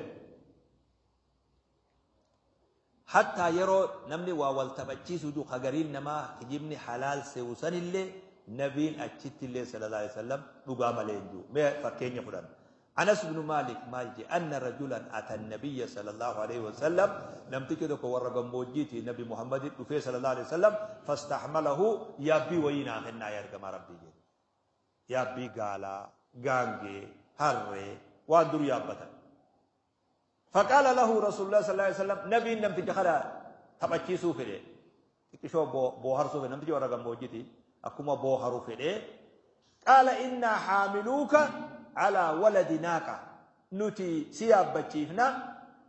hattaa yeroo namni waa wal taphachiisu, hagariin namaa kijibni halaal se'u sanillee, nabiin achitti illee sallallahu alaihi wasallam dhugaa malee hin jiru. Mee fakkeenya fudhanna. Anas ibn Malik maal je? أن رجلا أتى النبي صلى الله عليه وسلم، namtichi tokko warra gammoojjiiti, Nabi Muhammad dhufee sallallahu alaihi wasallam، فاستحمله، yaabbii wayii naa kennaa yaa ergamaa Rabbii jedhe. Yaabbii gaalaa, gaangee, harree, waan dur yaabbatan. فقال له رسول الله صلى الله عليه وسلم، nabiin namticha kana taphachiisuu fedhe, xiqqishoo booharsuu fedhe, namtichi warra gammoojjiiti, akkuma booharu fedhe. قال إنا حاملوك على ولد ناقة، nuti si yaabbachiifna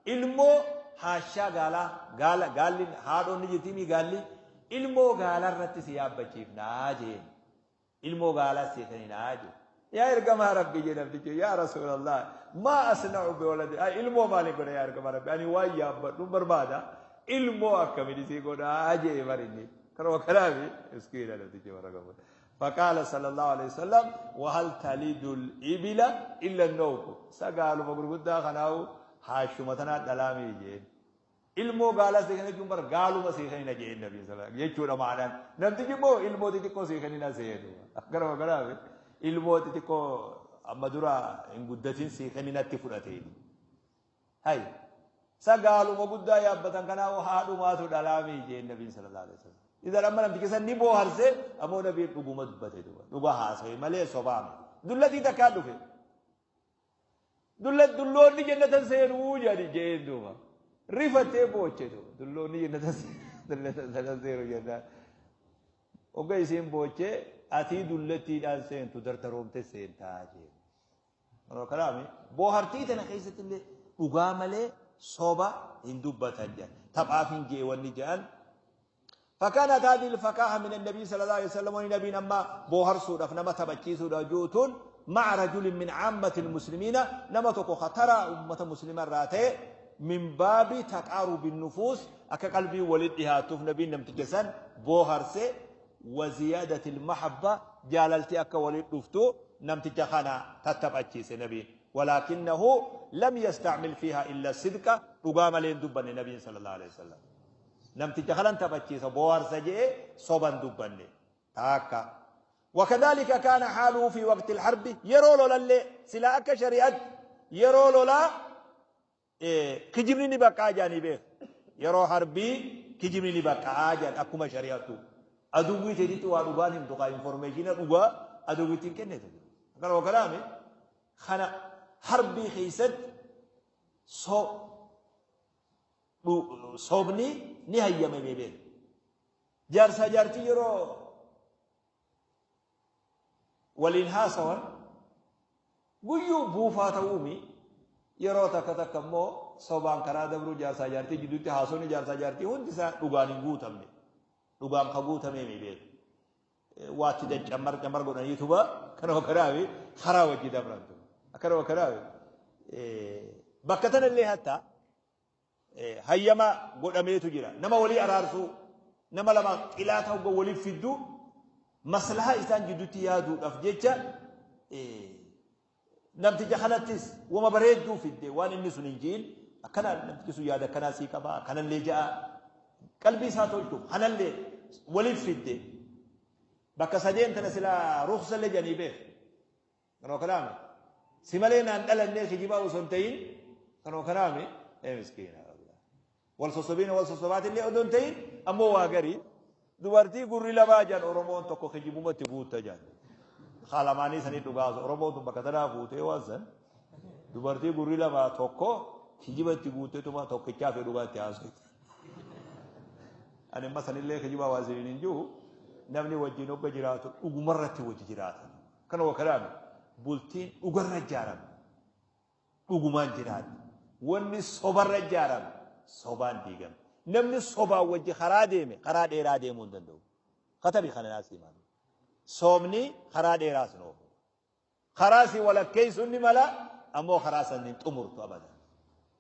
ilmoo haashaa gaalaa, gaala, gaalli haadhoon ni jirti, gaalli, ilmoo gaalaa irratti si yaabbachiifnaa jeen, ilmoo gaalaa si kenninaa jeen. Yaa ergamaa Rabbii jee namtichi, يا رسول الله ما أصنع بولد، ilmoo maaliin godha? Yaa ergamaa Rabbii, ani waan yaabbadhu barbaada, ilmoo akkamiin isii godhaa jee. Barinni kanuma kanaafi miskiina namtichi warra gammadu. فقال صلى الله عليه وسلم وهل تلد الإبل إلا النوق سقالوا فقرقودا خناو حاشمتنا دلامي جين ilmoo gaalaa sii kenna jechuun bara gaaluma sii kennina jeen nabi sallallahu alaihi jechuudha maanaan namtichi immoo ilmoo xixiqqoo sii kennina seenu akkana kanaaf ilmoo xixiqqoo amma dura hin guddatin sii kenninatti fudhate hay sa gaaluma guddaa yaabbatan kanaaf haadhumaatu dhalaamii jeen nabi sallallahu alaihi wasallam idan amma namtichi san ni booharse ammoo nabiin dhuguma dubbate duba dhuga haasawe malee sobaame dullatii takkaa dhufe dulloonni jannatan seenuu jedhi jeen duuba rifatee booche duuba dulloonni jannatan seenu jennaan ogga isiin booche atii dullattiidhaan seentu dardaroomte seentaa jeen kanaaf boohartii tana keessatti illee dhugaa malee soba hin dubbatan jedhan taphaaf hin jee wanni jedhan فكانت هذه الفكاهة من النبي صلى الله عليه وسلم ونبي نما بوهر سودة نما تبكي سودة جوتون مع رجل من عامة المسلمين نما تكو خطر أمة مسلمة راتي من باب تقارب النفوس أكا قلبي ولدها توف نبي نم تجسن بوهر سي وزيادة المحبة جاللتي أكا ولد رفتو نم تجخنا تتبكي سي نبي ولكنه لم يستعمل فيها إلا الصدق رقام لين دبن النبي صلى الله عليه وسلم namticha kanan taphachiisa booharsa jee soban dubbanne taakka وكذلك كان حاله في وقت الحرب yeroo lolallee silaa akka shari'at yeroo lolaa kijibni ni baqqaa jaanii beek yeroo harbii kijibni ni baqqaa jaan akkuma shari'attu aduwwii teetitti waa dhugaan himtu kaa information dhugaa aduwwiitti hin kennitu akkana wakalaame kana harbii keessatti so sobni ni hayyame beek jaarsa jaartii yeroo waliin haasawan guyyuu buufaa ta'uumi yeroo takka takka immoo sobaan karaa dabruu jaarsaa jaartii jidduutti haasonni jaarsaa jaartii hundi isaa dhugaan hin guutamne dhugaan ka guutamee beek waatti cammar cammar godhaniituba kana wakaraawi karaa wajji dabrantu akkana wakaraawi bakka tanallee hattaa hayyama godhameetu jira nama walii araarsuu nama lama xilaata hogga waliif fidduu maslaha isaan jidduutti yaaduudhaaf jecha namticha kanattis wama bareedduu fidde waan inni sun hin jiin akkana namtichi sun yaada akkanaa sii qaba akkanallee ja'a qalbii isaa tolchuuf kanallee waliif fidde bakka sadeen tana silaa ruksallee jedhanii beek kanoo kanaame si malee naan dhalannee kijibaa osoo hin ta'in kanoo kanaame ee miskiina wal sossobiina wal sossobaatillee odoo hin ta'in ammoo waa garii dubartii gurri lamaa jedhan Oromoon tokko kijibumatti guutta jedhan Kalamaanii sanii dhugaas Oromoon tun bakka tanaa fuutee waan san dubartii gurri lamaa tokko kijibatti guutteetuma tokkichaa fi dhugaatti haasofte. Ani amma sanillee kijibaa waa isiniin hin jiru namni wajjin hogga jiraatu dhugumarratti wajji jiraata. Kana wakalaame bultiin dhugarra ijaarame dhugumaan jiraate wanni sobarra ijaarame sobaan diigame. Namni sobaan wajji karaa deeme karaa dheeraa deemuu hin danda'u. Katabii kana naasii maali? Soomni karaa dheeraa sin oofu. Karaa si walakkeessuun ni mala ammoo karaa san hin xumurtu abadan.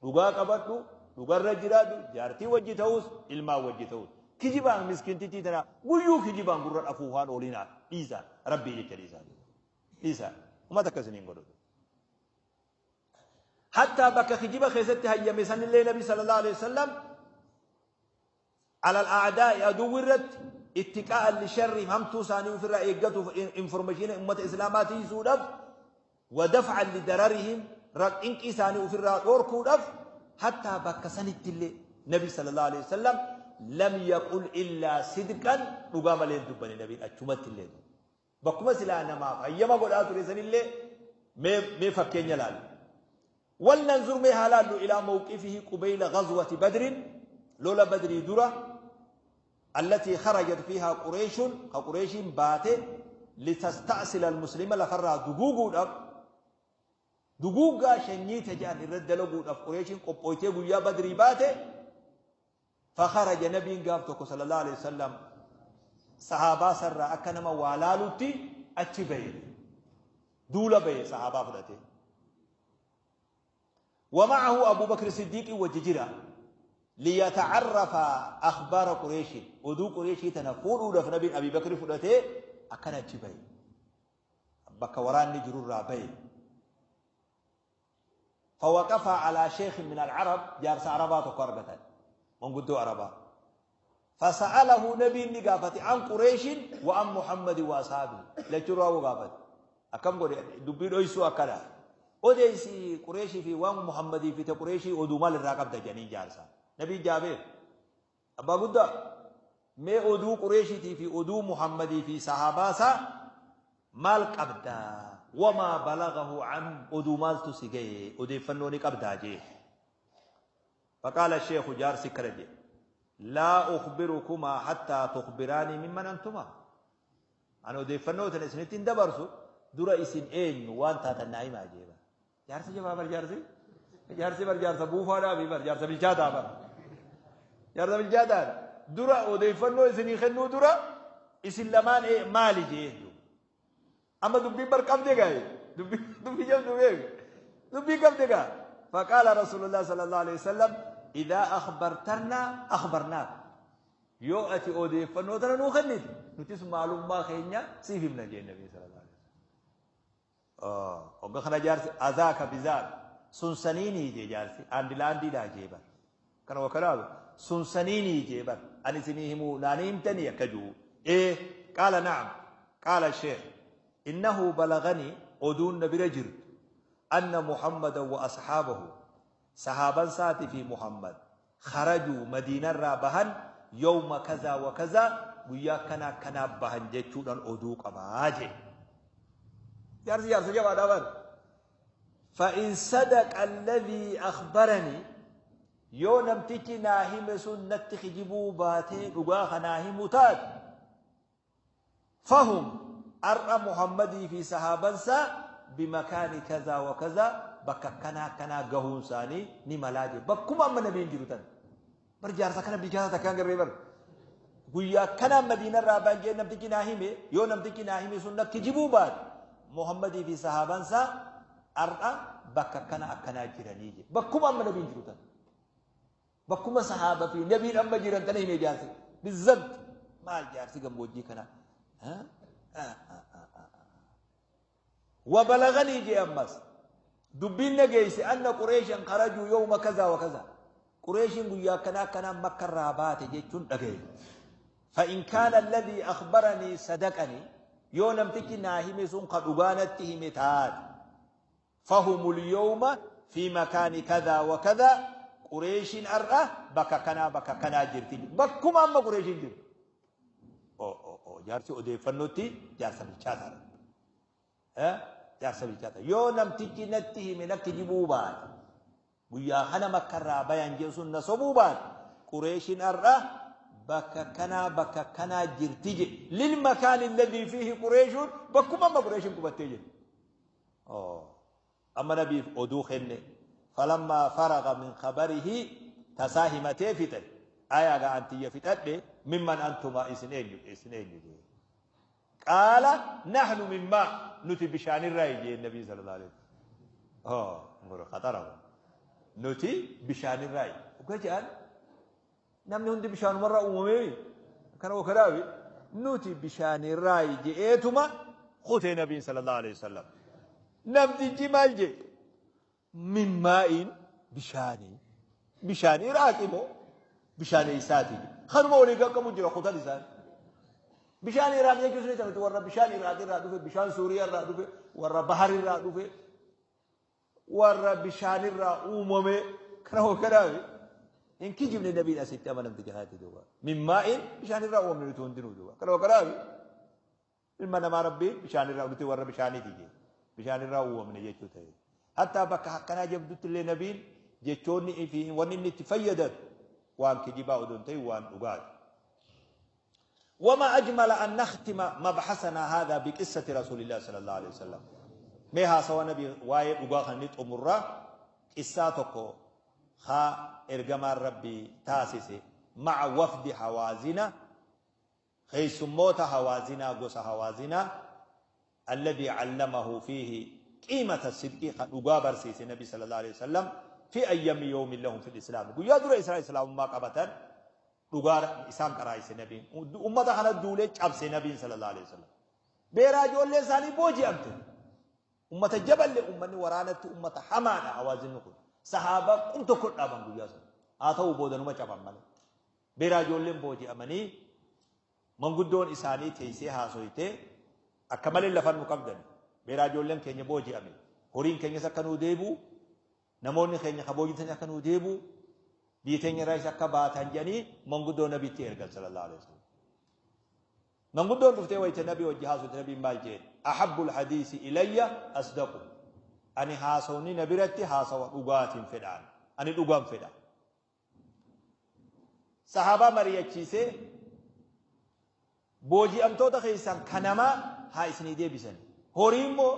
Dhugaa qabadhu, dhugarra jiraadhu, jaartii wajji ta'us, ilmaan wajji ta'us. Kijibaan miskiintittii tana guyyuu kijibaan gurra afuufaan oolinaa dhiisaa rabbii jecha dhiisaa. Dhiisaa uummata akkasii hin godhatu. Hattaa bakka kijiba keessatti hayyame sanillee Nabi sallallahu alaihi wasallam على الأعداء عدو الرد اتقاء لشر همتو ساني في الرأي information أمة إسلاماتي سودف ودفعا لضررهم رق إنك ساني في الرأي أوركودف حتى بكسن التلي نبي صلى الله عليه وسلم لم يقل إلا صدقا رقام لين دبني نبي أجمت اللي بكما سلا ما أيما قل آتوري اللي مي فكين يلال ولننظر مي هلال إلى موقفه قبيل غزوة بدر لولا بدري درة التي خرجت فيها قريش قريش بات لتستأصل المسلمين لفرها دقوق دقوق شنيت جان الرد لقود قريش قبويته يا بدري بات فخرج نبي قابتك صلى الله عليه وسلم صحابة سر أكنما والالوتي أتبين دولة بي صحابة فلتي ومعه أبو بكر الصديق وججرة ليتعرف أخبار قريش ودو قريش تنفون في نبي أبي بكر فلته Akkana achi bahe. Bakka waraanni jirurraa bahe. فوقف على شيخ من العرب جارس عربات قربة من قدو عربا فسأله نبي نقافة عن قريش وعن محمد وأصحابه لجروا وقافت أكم قول دبي ليسوا أكلا أوديسي قريش في وان محمد في قريشي ودومال الراقب دجانين جارسا نبي جابر أبا قد ما أدو قريشي في أدو محمد في صحاباسا مال قبدا وما بلغه عنه أدو مال تسيجي أدي فنوني قبدا جي. فقال الشيخ جارسي كرجي لا أخبركما حتى تخبراني ممن أنتما. أنا أدي فنوتن إسنتين دبرسو درا إسن إين وانتا تنعيم أجيبا. جارسي جواب الجارسي جارسي بر جارسا بوفا دابي بر جارسا بالجادا بر جارسا بالجادا درا أدي فنو إسني خنو درا إسن لمان إيه مالي جيه. أما دبي بر كم دقة دبي دبي جم دبي دبي كم دقة. فقال رسول الله صلى الله عليه وسلم إذا أخبرتنا أخبرناك يؤتي أودي فنوتنا نوخنيت نتيس معلوم ما خينيا سيف من النبي صلى الله عليه وسلم. وقخنا جارسي أذاك بذاك سنسنيني جي جارسي أندلاندي لا جيبا كانوا وكرابو سنسنيني جيبا أني سنيهم نانيم تني كجو إيه. قال نعم. قال الشيخ إنه بلغني أدون برجل أن محمد وأصحابه صحابا ساتي في محمد خرجوا مدينة رابهن يوم كذا وكذا ويا كنا كنا بهن جتشودن أدوك أباجي جارسي جارسي جواب دابر. فإن صدق الذي أخبرني يو نمتكي ناهي سنة خجبو باتي رقاخ ناهي متات فهم أرى محمدي في صحابنسا بمكان كذا وكذا بك كنا كنا قهون ساني نملاجي بكما من نبيين جروتن برجارسا كنا بجارسا كان قريبا ويا كنا مدينة رابان جي نمتكي ناهيمي يو نمتكي ناهيمي سنة كجبو بات محمدي في صحابنسا أرى بك كنا أكنا جرانيجي بكما من نبيين جروتن بكما صحابة في نبيين أما جيران تنهيمي جارسي بالضبط ما الجارسي قمبوجي كنا ها وبلغني جي أمس دبين نجيس أن قريشا خرجوا يوم كذا وكذا قريش يا كنا كنا مكة رابات جيتون أجي. فإن كان الذي أخبرني صدقني يوم تكي ناهي سون قد أبانته متات فهم اليوم في مكان كذا وكذا قريش أرى بك كنا بك كنا جرتي بكم أما قريش جرت أو أو أو جارسي أودي فنوتي جارسا بالشاتر ها جارسا بالشاتر يو نمتكي نتيه منك جبوبات ويا خنا مكة بيان جيسون نصبوبات قريش أرى بك كنا بك كنا جرتي للمكان الذي فيه قريش بكم أما قريش كبتيجي أو أما نبي أدوخن فلما فرغ من خبره تساهمته فتن آية أنت يفتت ممن أنتما إسنين إسنين قال نحن مما نتي بشان الرأي النبي صلى الله عليه وسلم. أمر خطر نتي بشان الرأي وكجان نمني هندي بشان مرة أممي كانوا وكراوي نتي بشان الرأي جئتما خذ النبي صلى الله عليه وسلم نمدي جمال جي من ماء بشاني بشاني راكبه بشاني ساتي خرموا لي كم جرا خذ لسان بشاني راك يجوز لي تمت ورا بشاني راك رادو بشان سوريا رادو ورا بحر رادو ورا بشاني را أممي كراو كراوي إن كي جبنا النبي الأسيت أمانة بجهاتي دوا من ماء بشاني را أممي تهندنو دوا كراو كراوي المنا ما ربي بشاني را ورا بشاني تيجي بشان الرأو من يجتو حتى بك حقنا جبدت لنبيل جتوني في ونني تفيدت وان كجبا ودنتي وان أقاد. وما أجمل أن نختم مبحثنا هذا بقصة رسول الله صلى الله عليه وسلم. مها سوى نبي واي أقاخ نت أمرا قصتك خا إرجما ربي تاسسي مع وفد حوازنا خيسموت حوازنا قص حوازنا الذي علمه فيه قيمة الصدق أقابر سيس النبي صلى الله عليه وسلم في أيام يوم لهم في الإسلام. يا درا إسرائيل الإسلام ما قبتن أقار إسلام كرايس النبي أمة خنا دولة شاب النبي صلى الله عليه وسلم. Beeraa ijoollee isaanii booji'amte. Ummata jaballe, ummanni waraanatti ummata hamaadha Hawaazinni kun. Sahaabaa qum tokko dhaaban guyyaa sana. Haa ta'u, boodanuma caban malee. Beeraa ijoolleen booji'amanii, manguddoon isaanii teessee haasoytee, akka malee lafan nu qabdan. Beeraa ijoolleen keenya booji'ame. Horiin keenyas akka nuu deebi'u, namoonni keenya ka boojitan akka nuu deebi'u, biyya teenya irraas akka baatan jedhanii manguddoo Nabitti ergan sallallahu alaihi wasallam. Manguddoon dhuftee wayita Nabii wajji haasofte, Nabiin maal jeen? Ahabbul hadiisi ilayya asdaqu. Ani haasawni na biratti haasawa dhugaatiin fedhaan. Ani dhugaan fedha. Sahaabaa mari'achiisee, booji'amtoota keessan kanamaa haa isinii deebisan. Horii immoo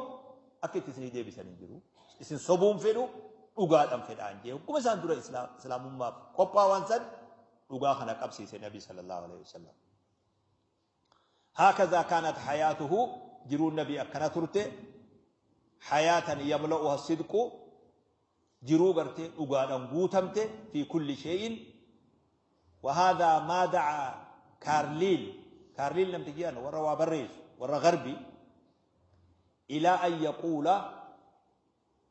akka itti isinii deebisan hin jiru. Isin sobuun fedhu, dhugaadhaan fedhaan jee. Hogguma isaan dura Islaamummaaf qophaa'an san dhugaa kana qabsiise Nabi sallallahu alaihi wasallam. هكذا كانت حياته، jiruun Nabii akkana turte، حياة يملؤها الصدق، jiruu gartee dhugaadhaan guutamte، في كل شيء. وهذا ما دعا كارليل، كارليل namtichi warra waa barreessu, warra garbi، إلى أن يقول،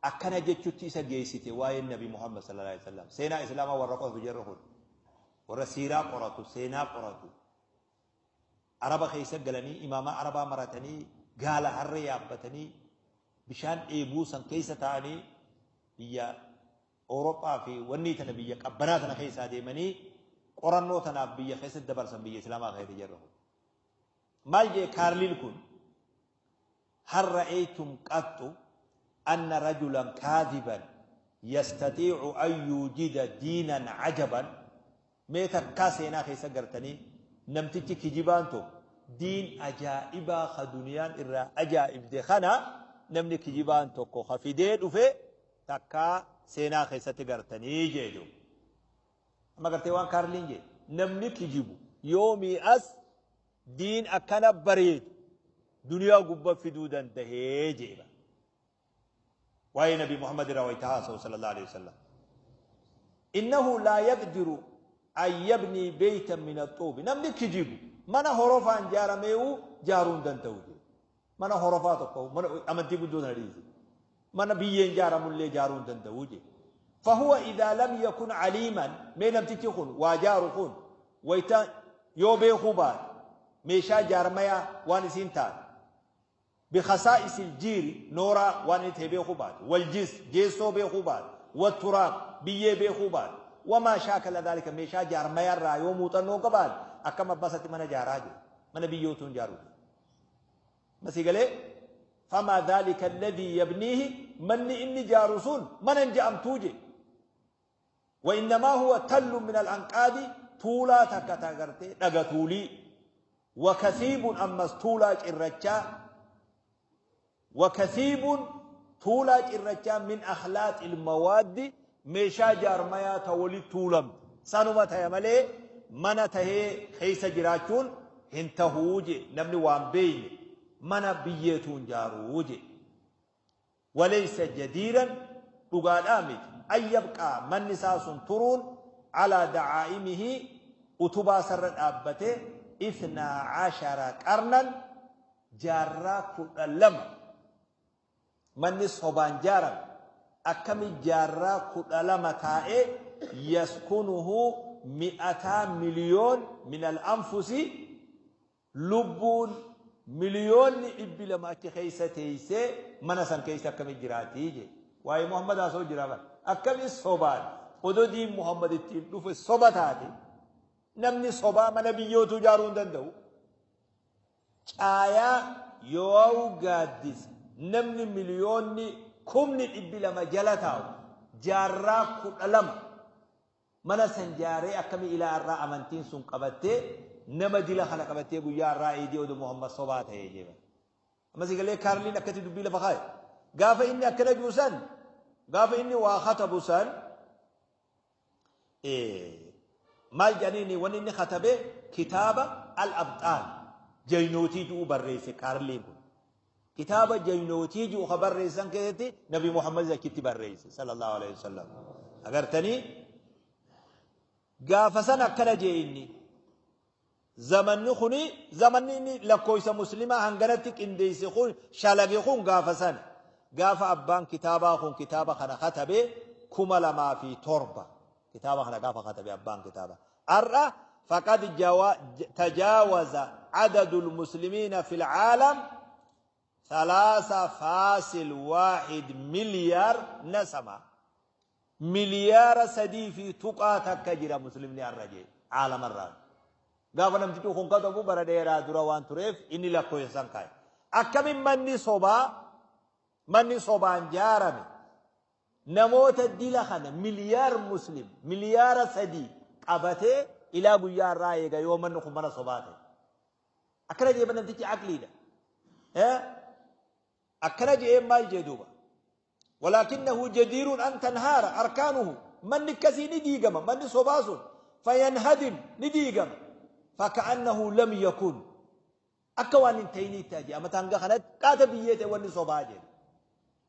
akkana jechutti isa geessite waa'een Nabi Muhammad sallallahu alaihi wasallam. Seenaa Islaamaa warra qoratu, jarra kun warra siiraa qoratu, seenaa qoratu, Araba keessa galanii, imaamaa Arabaa maratanii, gaala harree yaabbatanii, bishaan dheebuu san keessa ta'anii, biyya Awurooppaa fi wanni tana, biyya qabbanaa tana keessaa deemanii qorannoo tanaaf biyya keessatti dabarsan, biyya Islaamaa keessatti jarra kun. Maal jee Kaarliil kun? هل رأيتم قط أن رجلا كاذبا يستطيع أن يوجد دينا عجبا؟ Mee takkaa seenaa keessa gartanii namtichi kijibaan tokko diin ajaa'ibaa ka duniyaan irraa ajaa'ibde kana namni kijibaan tokko ka fidee dhufe takkaa seenaa keessatti gartanii jedhu? Amma gartee waan Kaarliin jedhe, namni kijibu yoomii as diin akkana bareedu duniyaa gubbaa fiduu dandahee jedha. Waa'ee Nabi Muhammad irraa wayita haasa'u sallallahu alaihi wasallam. إنه لا يقدر أن يبني بيتا من الطوب. Namni kijibu mana horofaan jaarameewu jaaruu hin danda'u. Mana horofaa tokko, mana amantii guddoo sana dhiise. Mana biyyeen jaaramullee jaaruu hin danda'u jedhe. فهو إذا لم يكن عليما، mee namtichi kun waa jaaru kun wayita yoo beekuu baate meeshaa jaarmayaa waan isiin taate, بخصائص الجير، noora waan inni ta'e beekuu baate، والجص، jeessoo beekuu baate، والتراب، biyyee beekuu baate، وما شاكل ذلك، meeshaa jaarmayaa irraa yoo muuxannoo qabaate, akkam abbasatti mana jaaraa jiru? Mana biyyootuun jaaru masii galee. فما ذلك الذي يبنيه، manni inni jaaru sun mana hin je'amtuu je. وإنما هو تل من الأنقاض، tuulaa takka tagartee dhaga tuulii، وكثيب، ammas tuulaa cirrachaa، وكثيب، tuulaa cirrachaa، من أخلاط المواد، meeshaa jaarmayaa ta walitti tuulamte sanuma ta'e malee mana tahee keessa jiraachuun hin tahuu je. Namni waan beeyne mana biyyeetuun jaaruu je. وليس جديرا، dhugaadhaa miti، أن يبقى، manni isaa sun turuun، على دعائمه، utubaa sarra dhaabbate، 12 قرنا، jaarraa 12. Manni sobaan jaarame akkami jaarraa 12 taa'ee يسكنه 200 مليون من الأنفس، lubbuun 200,000,000 achi keessa teessee mana san keessa akkami jiraatii je. Waa'ee Muhammad haasa'u jira bara. Akkami sobaan odoo diin Muhammad ittiin dhufe soba taate, namni sobaa mana biyyootuu ijaaruu hin danda'u. Caayaa yoo gaaddisa namni 200,000,000 jala taa'u jaarraa 12 mana san jaaree akkami ilaa irraa amantiin sun qabattee nama dila kana qabattee guyyaa irraa eedii oduu Muhammad sobaa ta'ee jeema. Amma si galee Kaarliin akkatti dubbii lafa kaa'e. Gaafa inni akkana juusan, gaafa inni waa katabu san, maal jedhaniini? Wanni inni katabe kitaaba Al-Abxaal jaynootii ji'u barreesse Kaarliin kun. Kitaaba jaynootii ji'u ka barreessan keessatti Nabi Muhammad achitti barreesse sallallahu alaihi wasallam. Agartanii, gaafa san akkana jee inni. Zamanni kuni zamanni inni lakkoofsa muslimaa hanganatti qindeesse kun shalage kun gaafa sana. Gaafa abbaan kitaabaa kun kitaaba kana katabe 2007 kitaaba kana gaafa katabe abbaan kitaaba. Har'a faqad tajaawaza adadul muslimiina fil caalam 3.1 miliyaar nasama. Miliyaara 3.1 jira muslimni har'a jee caalamarraa. Gaafa namtichi kun katabu bara dheeraa dura waan tureef inni lakkoofsa san kaa'e. Akkamiin manni sobaa manni sobaan jaarame namoota dila kana miliyaar muslim miliyaara 3 qabatee ilaa guyyaa irraa eega yoo manni kun mana sobaa ta'e. Akkana jee namtichi aqliidha. Akkana jee maal jee duuba. Walaakinnahu jadiiruun an tanhaara arkaanuhu manni akkasii ni diigama manni sobaa sun fayanhadim ni diigama. فكأنه لم يكن أكوان انتيني تاجي أما تانغا خلت قات بيته وني صباجي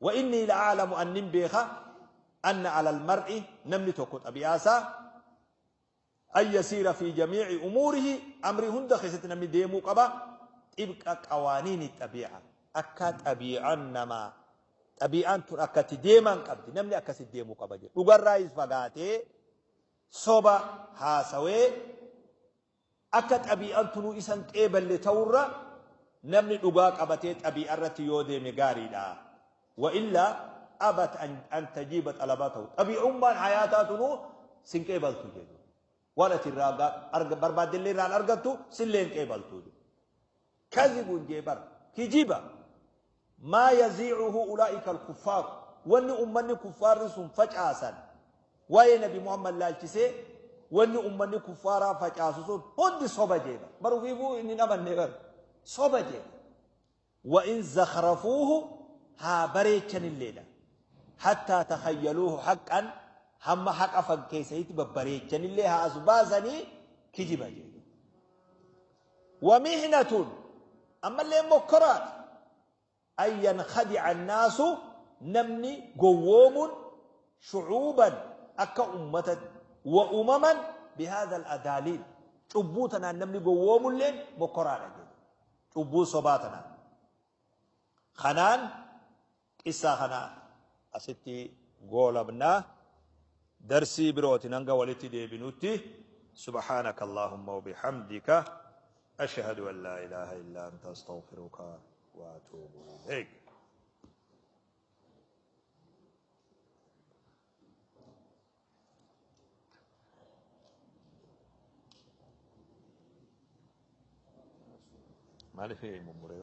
وإني لأعلم أن نبيخ أن على المرء نمني توكت أبياسا أن يسير في جميع أموره أمري هند خيست نمي ديمو قبا تبقى قوانين الطبيعة أكا طبيعة نما طبيعة تن أكا تديمان قبدي نمني أكا سديمو قبا جي لغا الرئيس فقاتي صبا هاسوي akka xabii'aan tunuu isan qeeballe ta'urra namni dhugaa qabatee xabii'a irratti yoo deeme gaariidha. Wa illaa abat an tajiiba xalabatahu. Xabii'ummaan hayaataa tunuu sin qeebaltu jedhu. Waan ati irraa barbaaddellee irraan argattu sillee hin qeebaltu jedhu. Kazibuun jee bara kijiba maa yaziicuhu ulaa'ika alkuffaaru wanni ummanni kuffaarri sun facaasan waa'ee Nabi Muhammad laalchisee wanni ummanni kuffaaraa facaasu sun hundi soba jeeda. Bar ufiifuu inni amanne bar soba jeeda. Wa in zakhrafuuhu haa bareechanilleedha. Hattaa takhayyaluuhu haqqan hamma haqa fakkeessanitti babbareechanillee haa as baasanii kijiba jeeda. Wa mihnatun ammallee mokkoraat an yankhadica annaasu namni gowwoomuun shucuuban akka ummatatti وأمما بهذا الأداليل شبوتنا نمني قوام اللين مقرارة شبو صباتنا خنان قصة خنان أستي قولبنا درسي بروتي ننقى ولتي دي بنوتي سبحانك اللهم وبحمدك أشهد أن لا إله إلا أنت أستغفرك وأتوب إليك. Maaliif mummuree?